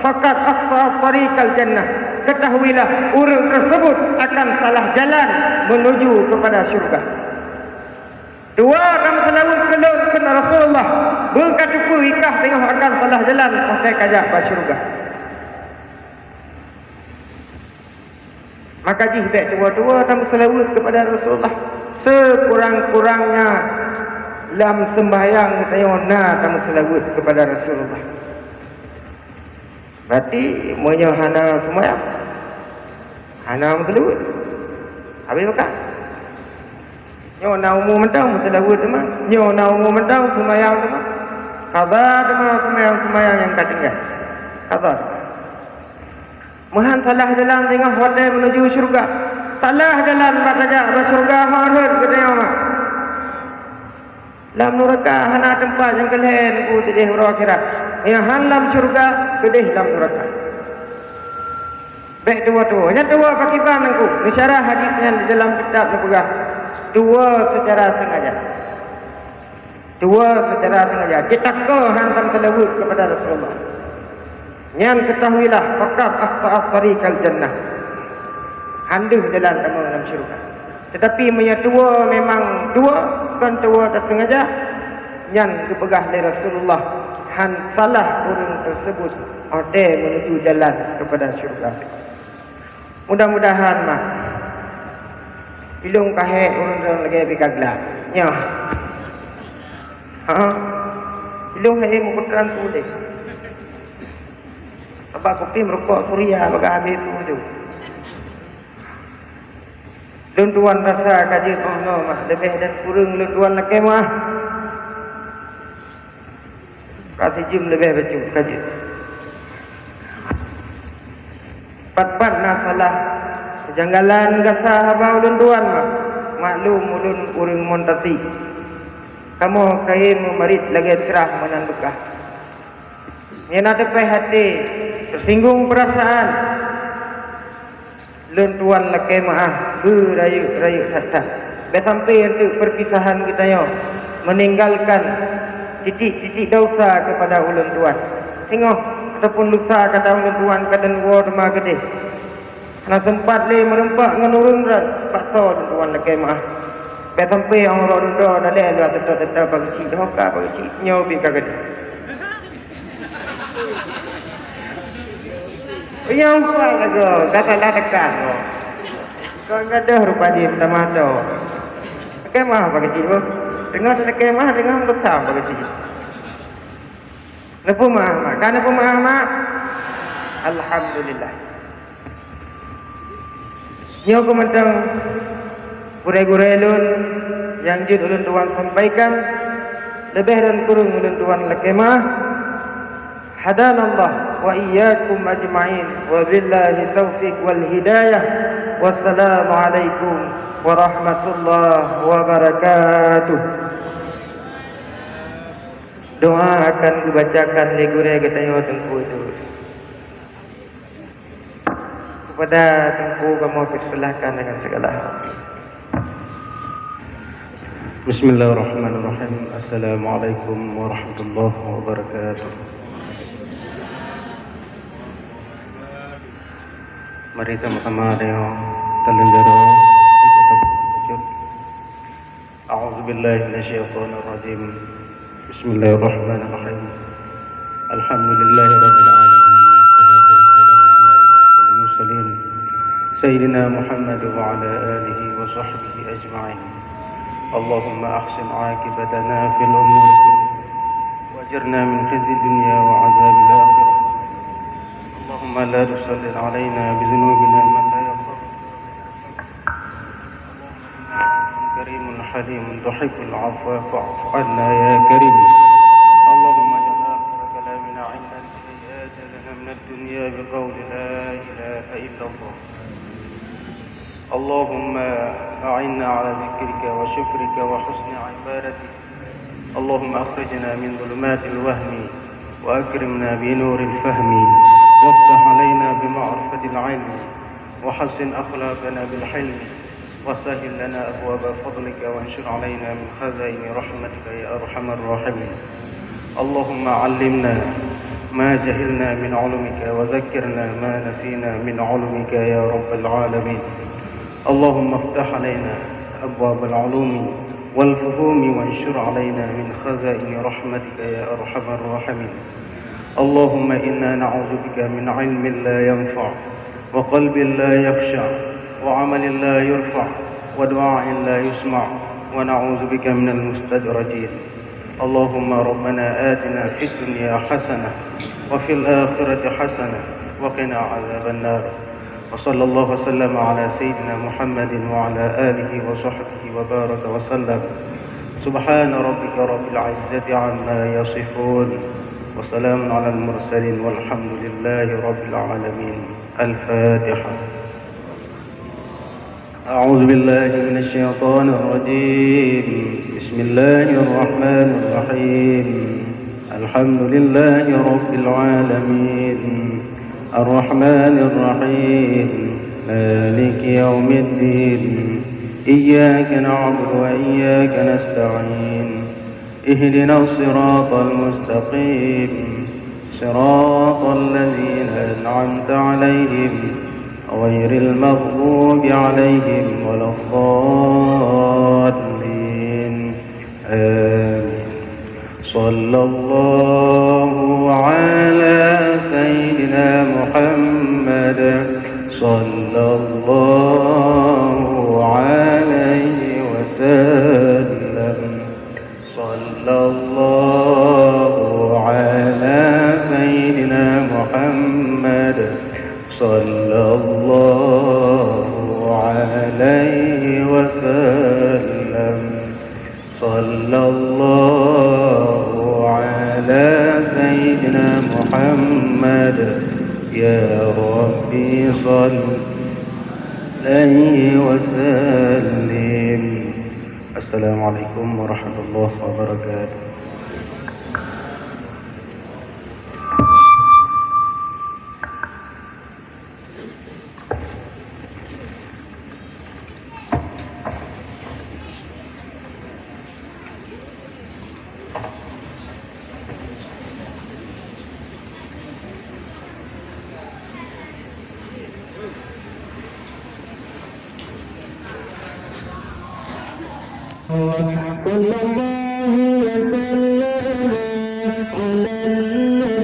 "faqad aqta'a tariqal jannah." Ketahuilah, ureuëng teuseubut akan salah jalan menuju keupada syurga. Tuwoe tameuseulaweuet keu lôn, kheun Rasulullah, beu ka teupeue i kah teungoh akan salah jalan óh tée kajak bak syurga. Maka jih bék tuwoe-tuwoe tameuseulaweuet keupada Rasulullah. Sekurang-kurangnya lam seumbahyang geutanyoe na tameuseulaweuet keupada Rasulullah. Berarti meunyoe hana seumbahyang, hana meuseulaweuet, habéh meukat. Nyoe na umu mantong meuseulaweuet teuma, nyoe na umu mantong seumbahyang teuma. Qadha teuma seumbahyang-seumbahyang nyang ka tinggai. Qadha teuma. Meuhan salah jalan teungoh watée meunuju syeuruga. Salah jalan bak tajak bak syeuruga, hon rhot geutanyoe mak. Lam nuraka hana teumpat nyang keu lhée Teungku, keudeh uroe akhirat. Nyang han lam syeuruga, keudeh lam nuraka. Bék tuwoe-tuwoe. Nyan tuwoe pakriban Teungku. Neusyarah hadis nyan di dalam kitab neupeugah, tuwoe seucara sengaja. Tuwoe seucara sengaja, jitako han tameuseulaweuet keupada Rasulullah. Nyan ketahuilah, faqad aqta'a tariqal jannah. Han deuh jalan tamong lam syeuruga. Teutapi meunyoe tuwoe memang tuwoe, kon tuwoe tasengaja, nyan geupeugah lé Rasulullah, han salah ureuëng teuseubut watée meunuju jalan keupada syeuruga. Mudah-mudahan mah ilôn ka hék ureuëng droe lagée bika glah. Nyoe. Ha? Ilôn hék meukeuteuran tuléh. Sabab kupi meurukok Suria bagaih habéh tu. Lôn tuan rasa ka jeuet óh noe mah, leubeh dan kureueng lôn tuan lakée meuah. Ka sijeuem leubeh bacut ka jeuet. Pat-pat na salah, keujanggalan gasa haba ulôn tuan mak, maklum ulôn ureuëng mon tati. Kamoe kayém meumarit lagée crah meunan beukah. Nyang na teupéh até, teusinggung peurasaan. Lôn tuan lakée meuáh beurayeuk-rayeuk that-that. Bék sampoe eunteuk peurpisahan geutanyoe meuninggalkan titik-titik desya keupada ulôn tuan. Singoh ataupun lusa gata ulôn tuan ka lôn woe teuma keudeh. Hana seumpat lé meureumpok ngon ureuëng droe, paksa ulôn tuan lakée meuáh. Bék sampoe óh uroe dudoe dalée luwa teutap-teutap bak geuchik, dhoe ka bak geuchik, nyoe pih ka keudeh. Nyang pat lagoe, ka salah teuka goe. Kon gadôh rupa jih meutamah tô. Lakée meuáh bak geuchik boh. Deungoe lakée meuáh, deungoe meukeusam bak geuchik. Neupeumaáh mak? Ka neupeumaáh mak? Alhamdulillah. Nyoe keuh mantong gurée-gurée lôn nyang jeuet ulôn tuan sampaikan, leubeh dan kureueng ulôn tuan lakée meu'ah. Hadanallah wa iyyakum ajma'in, wabillahi taufiq wal hidayah. Wassalamualaikum warahmatullahi wabarakatuh. Doa akan geubacakan lé gurée geutanyoe Teungku Idrus. Kepada Teungku kamoe persilahkan dengan segala hormat. Bismillahirrahmanirrahim. Assalamualaikum warahmatullahi wabarakatuh. Mari sama-sama tanyoe taleueng jaroe. A'udzubillahi minasyaitonirrajim. Bismillahirrahmanirrahim. Alhamdulillahirabbil alamin. Wassalatu wassalamu ala asyrafil mursalin, sayyidina Muhammad wa ala alihi wa sahbihi ajma'in. Allahumma ahsin aqibatana fil umuri kullih, wa ajirna min khizyid dunya wa adzabil akhirah. Allahumma la tusallit alaina bi dzunubina man la yakhafuka. Allahumma innaka afuwwun karimun halimun tuhibbul afwa fa'fu anna ya karim. Allahumma ij'al akhira kalamina 'indaka ya ajalana minad dunya bi qawli la ilaha illallah. Allahumma a'inna 'ala dzikrika wa syukrika wa husni ibadatik. Allahumma akhrijna min dhulumatil wahmi wa akrimna bi nuril fahmi waftah 'alaina bi ma'rifatil 'ilmi wa hassin akhlaqana bil hilmi wa sahhil lana abwaba fadlika wansyur 'alaina min khazaini rahmatika ya arhamar rahimin. Allahumma 'allimna ma jahilna min 'ulumika wa dzakkirna ma nasina min 'ulumika ya rabbal 'alamin. Allahumma iftah 'alaina abwabal 'ulumi wal fuhumi wansyur 'alaina min khazaini rahmatika ya arhamar rahimin. Allahumma inna na'udzubika min 'ilmin la yanfa', wa qalbin la yakhsha', wa 'amalin la yurfa', wa du'ain la yusma', wa na'udzubika minal mustadrajin. Allahumma rabbana atina fid dunya hasanah, wa fil akhirati hasanah, wa qina adzabannar. Wa sallallahu wa sallama ala sayyidina Muhammadin wa ala alihi wa sahbihi wa baraka wa sallam. Subhana rabbika rabbil izzati amma yasifun. Wa salamun alal mursalin walhamdulillahi rabbil alamin. Al-Fatihah. أعوذ بالله من الشيطان الرجيم. بسم الله الرحمن الرحيم. الحمد لله رب العالمين. الرحمن الرحيم. مالك يوم الدين. إياك نعبد وإياك نستعين. اهدنا الصراط المستقيم. صراط الذين أنعمت عليهم غير المغضوب عليهم ولا الضالين. آمين. صلى الله على سيدنا محمد. صلى الله عليه وسلم. صلى الله على سيدنا محمد. صلى الله عليه وسلم. صلى الله على سيدنا محمد. يا ربي صل عليه وسلم. السلام عليكم ورحمة الله وبركاته. صلى الله وسلم على النبي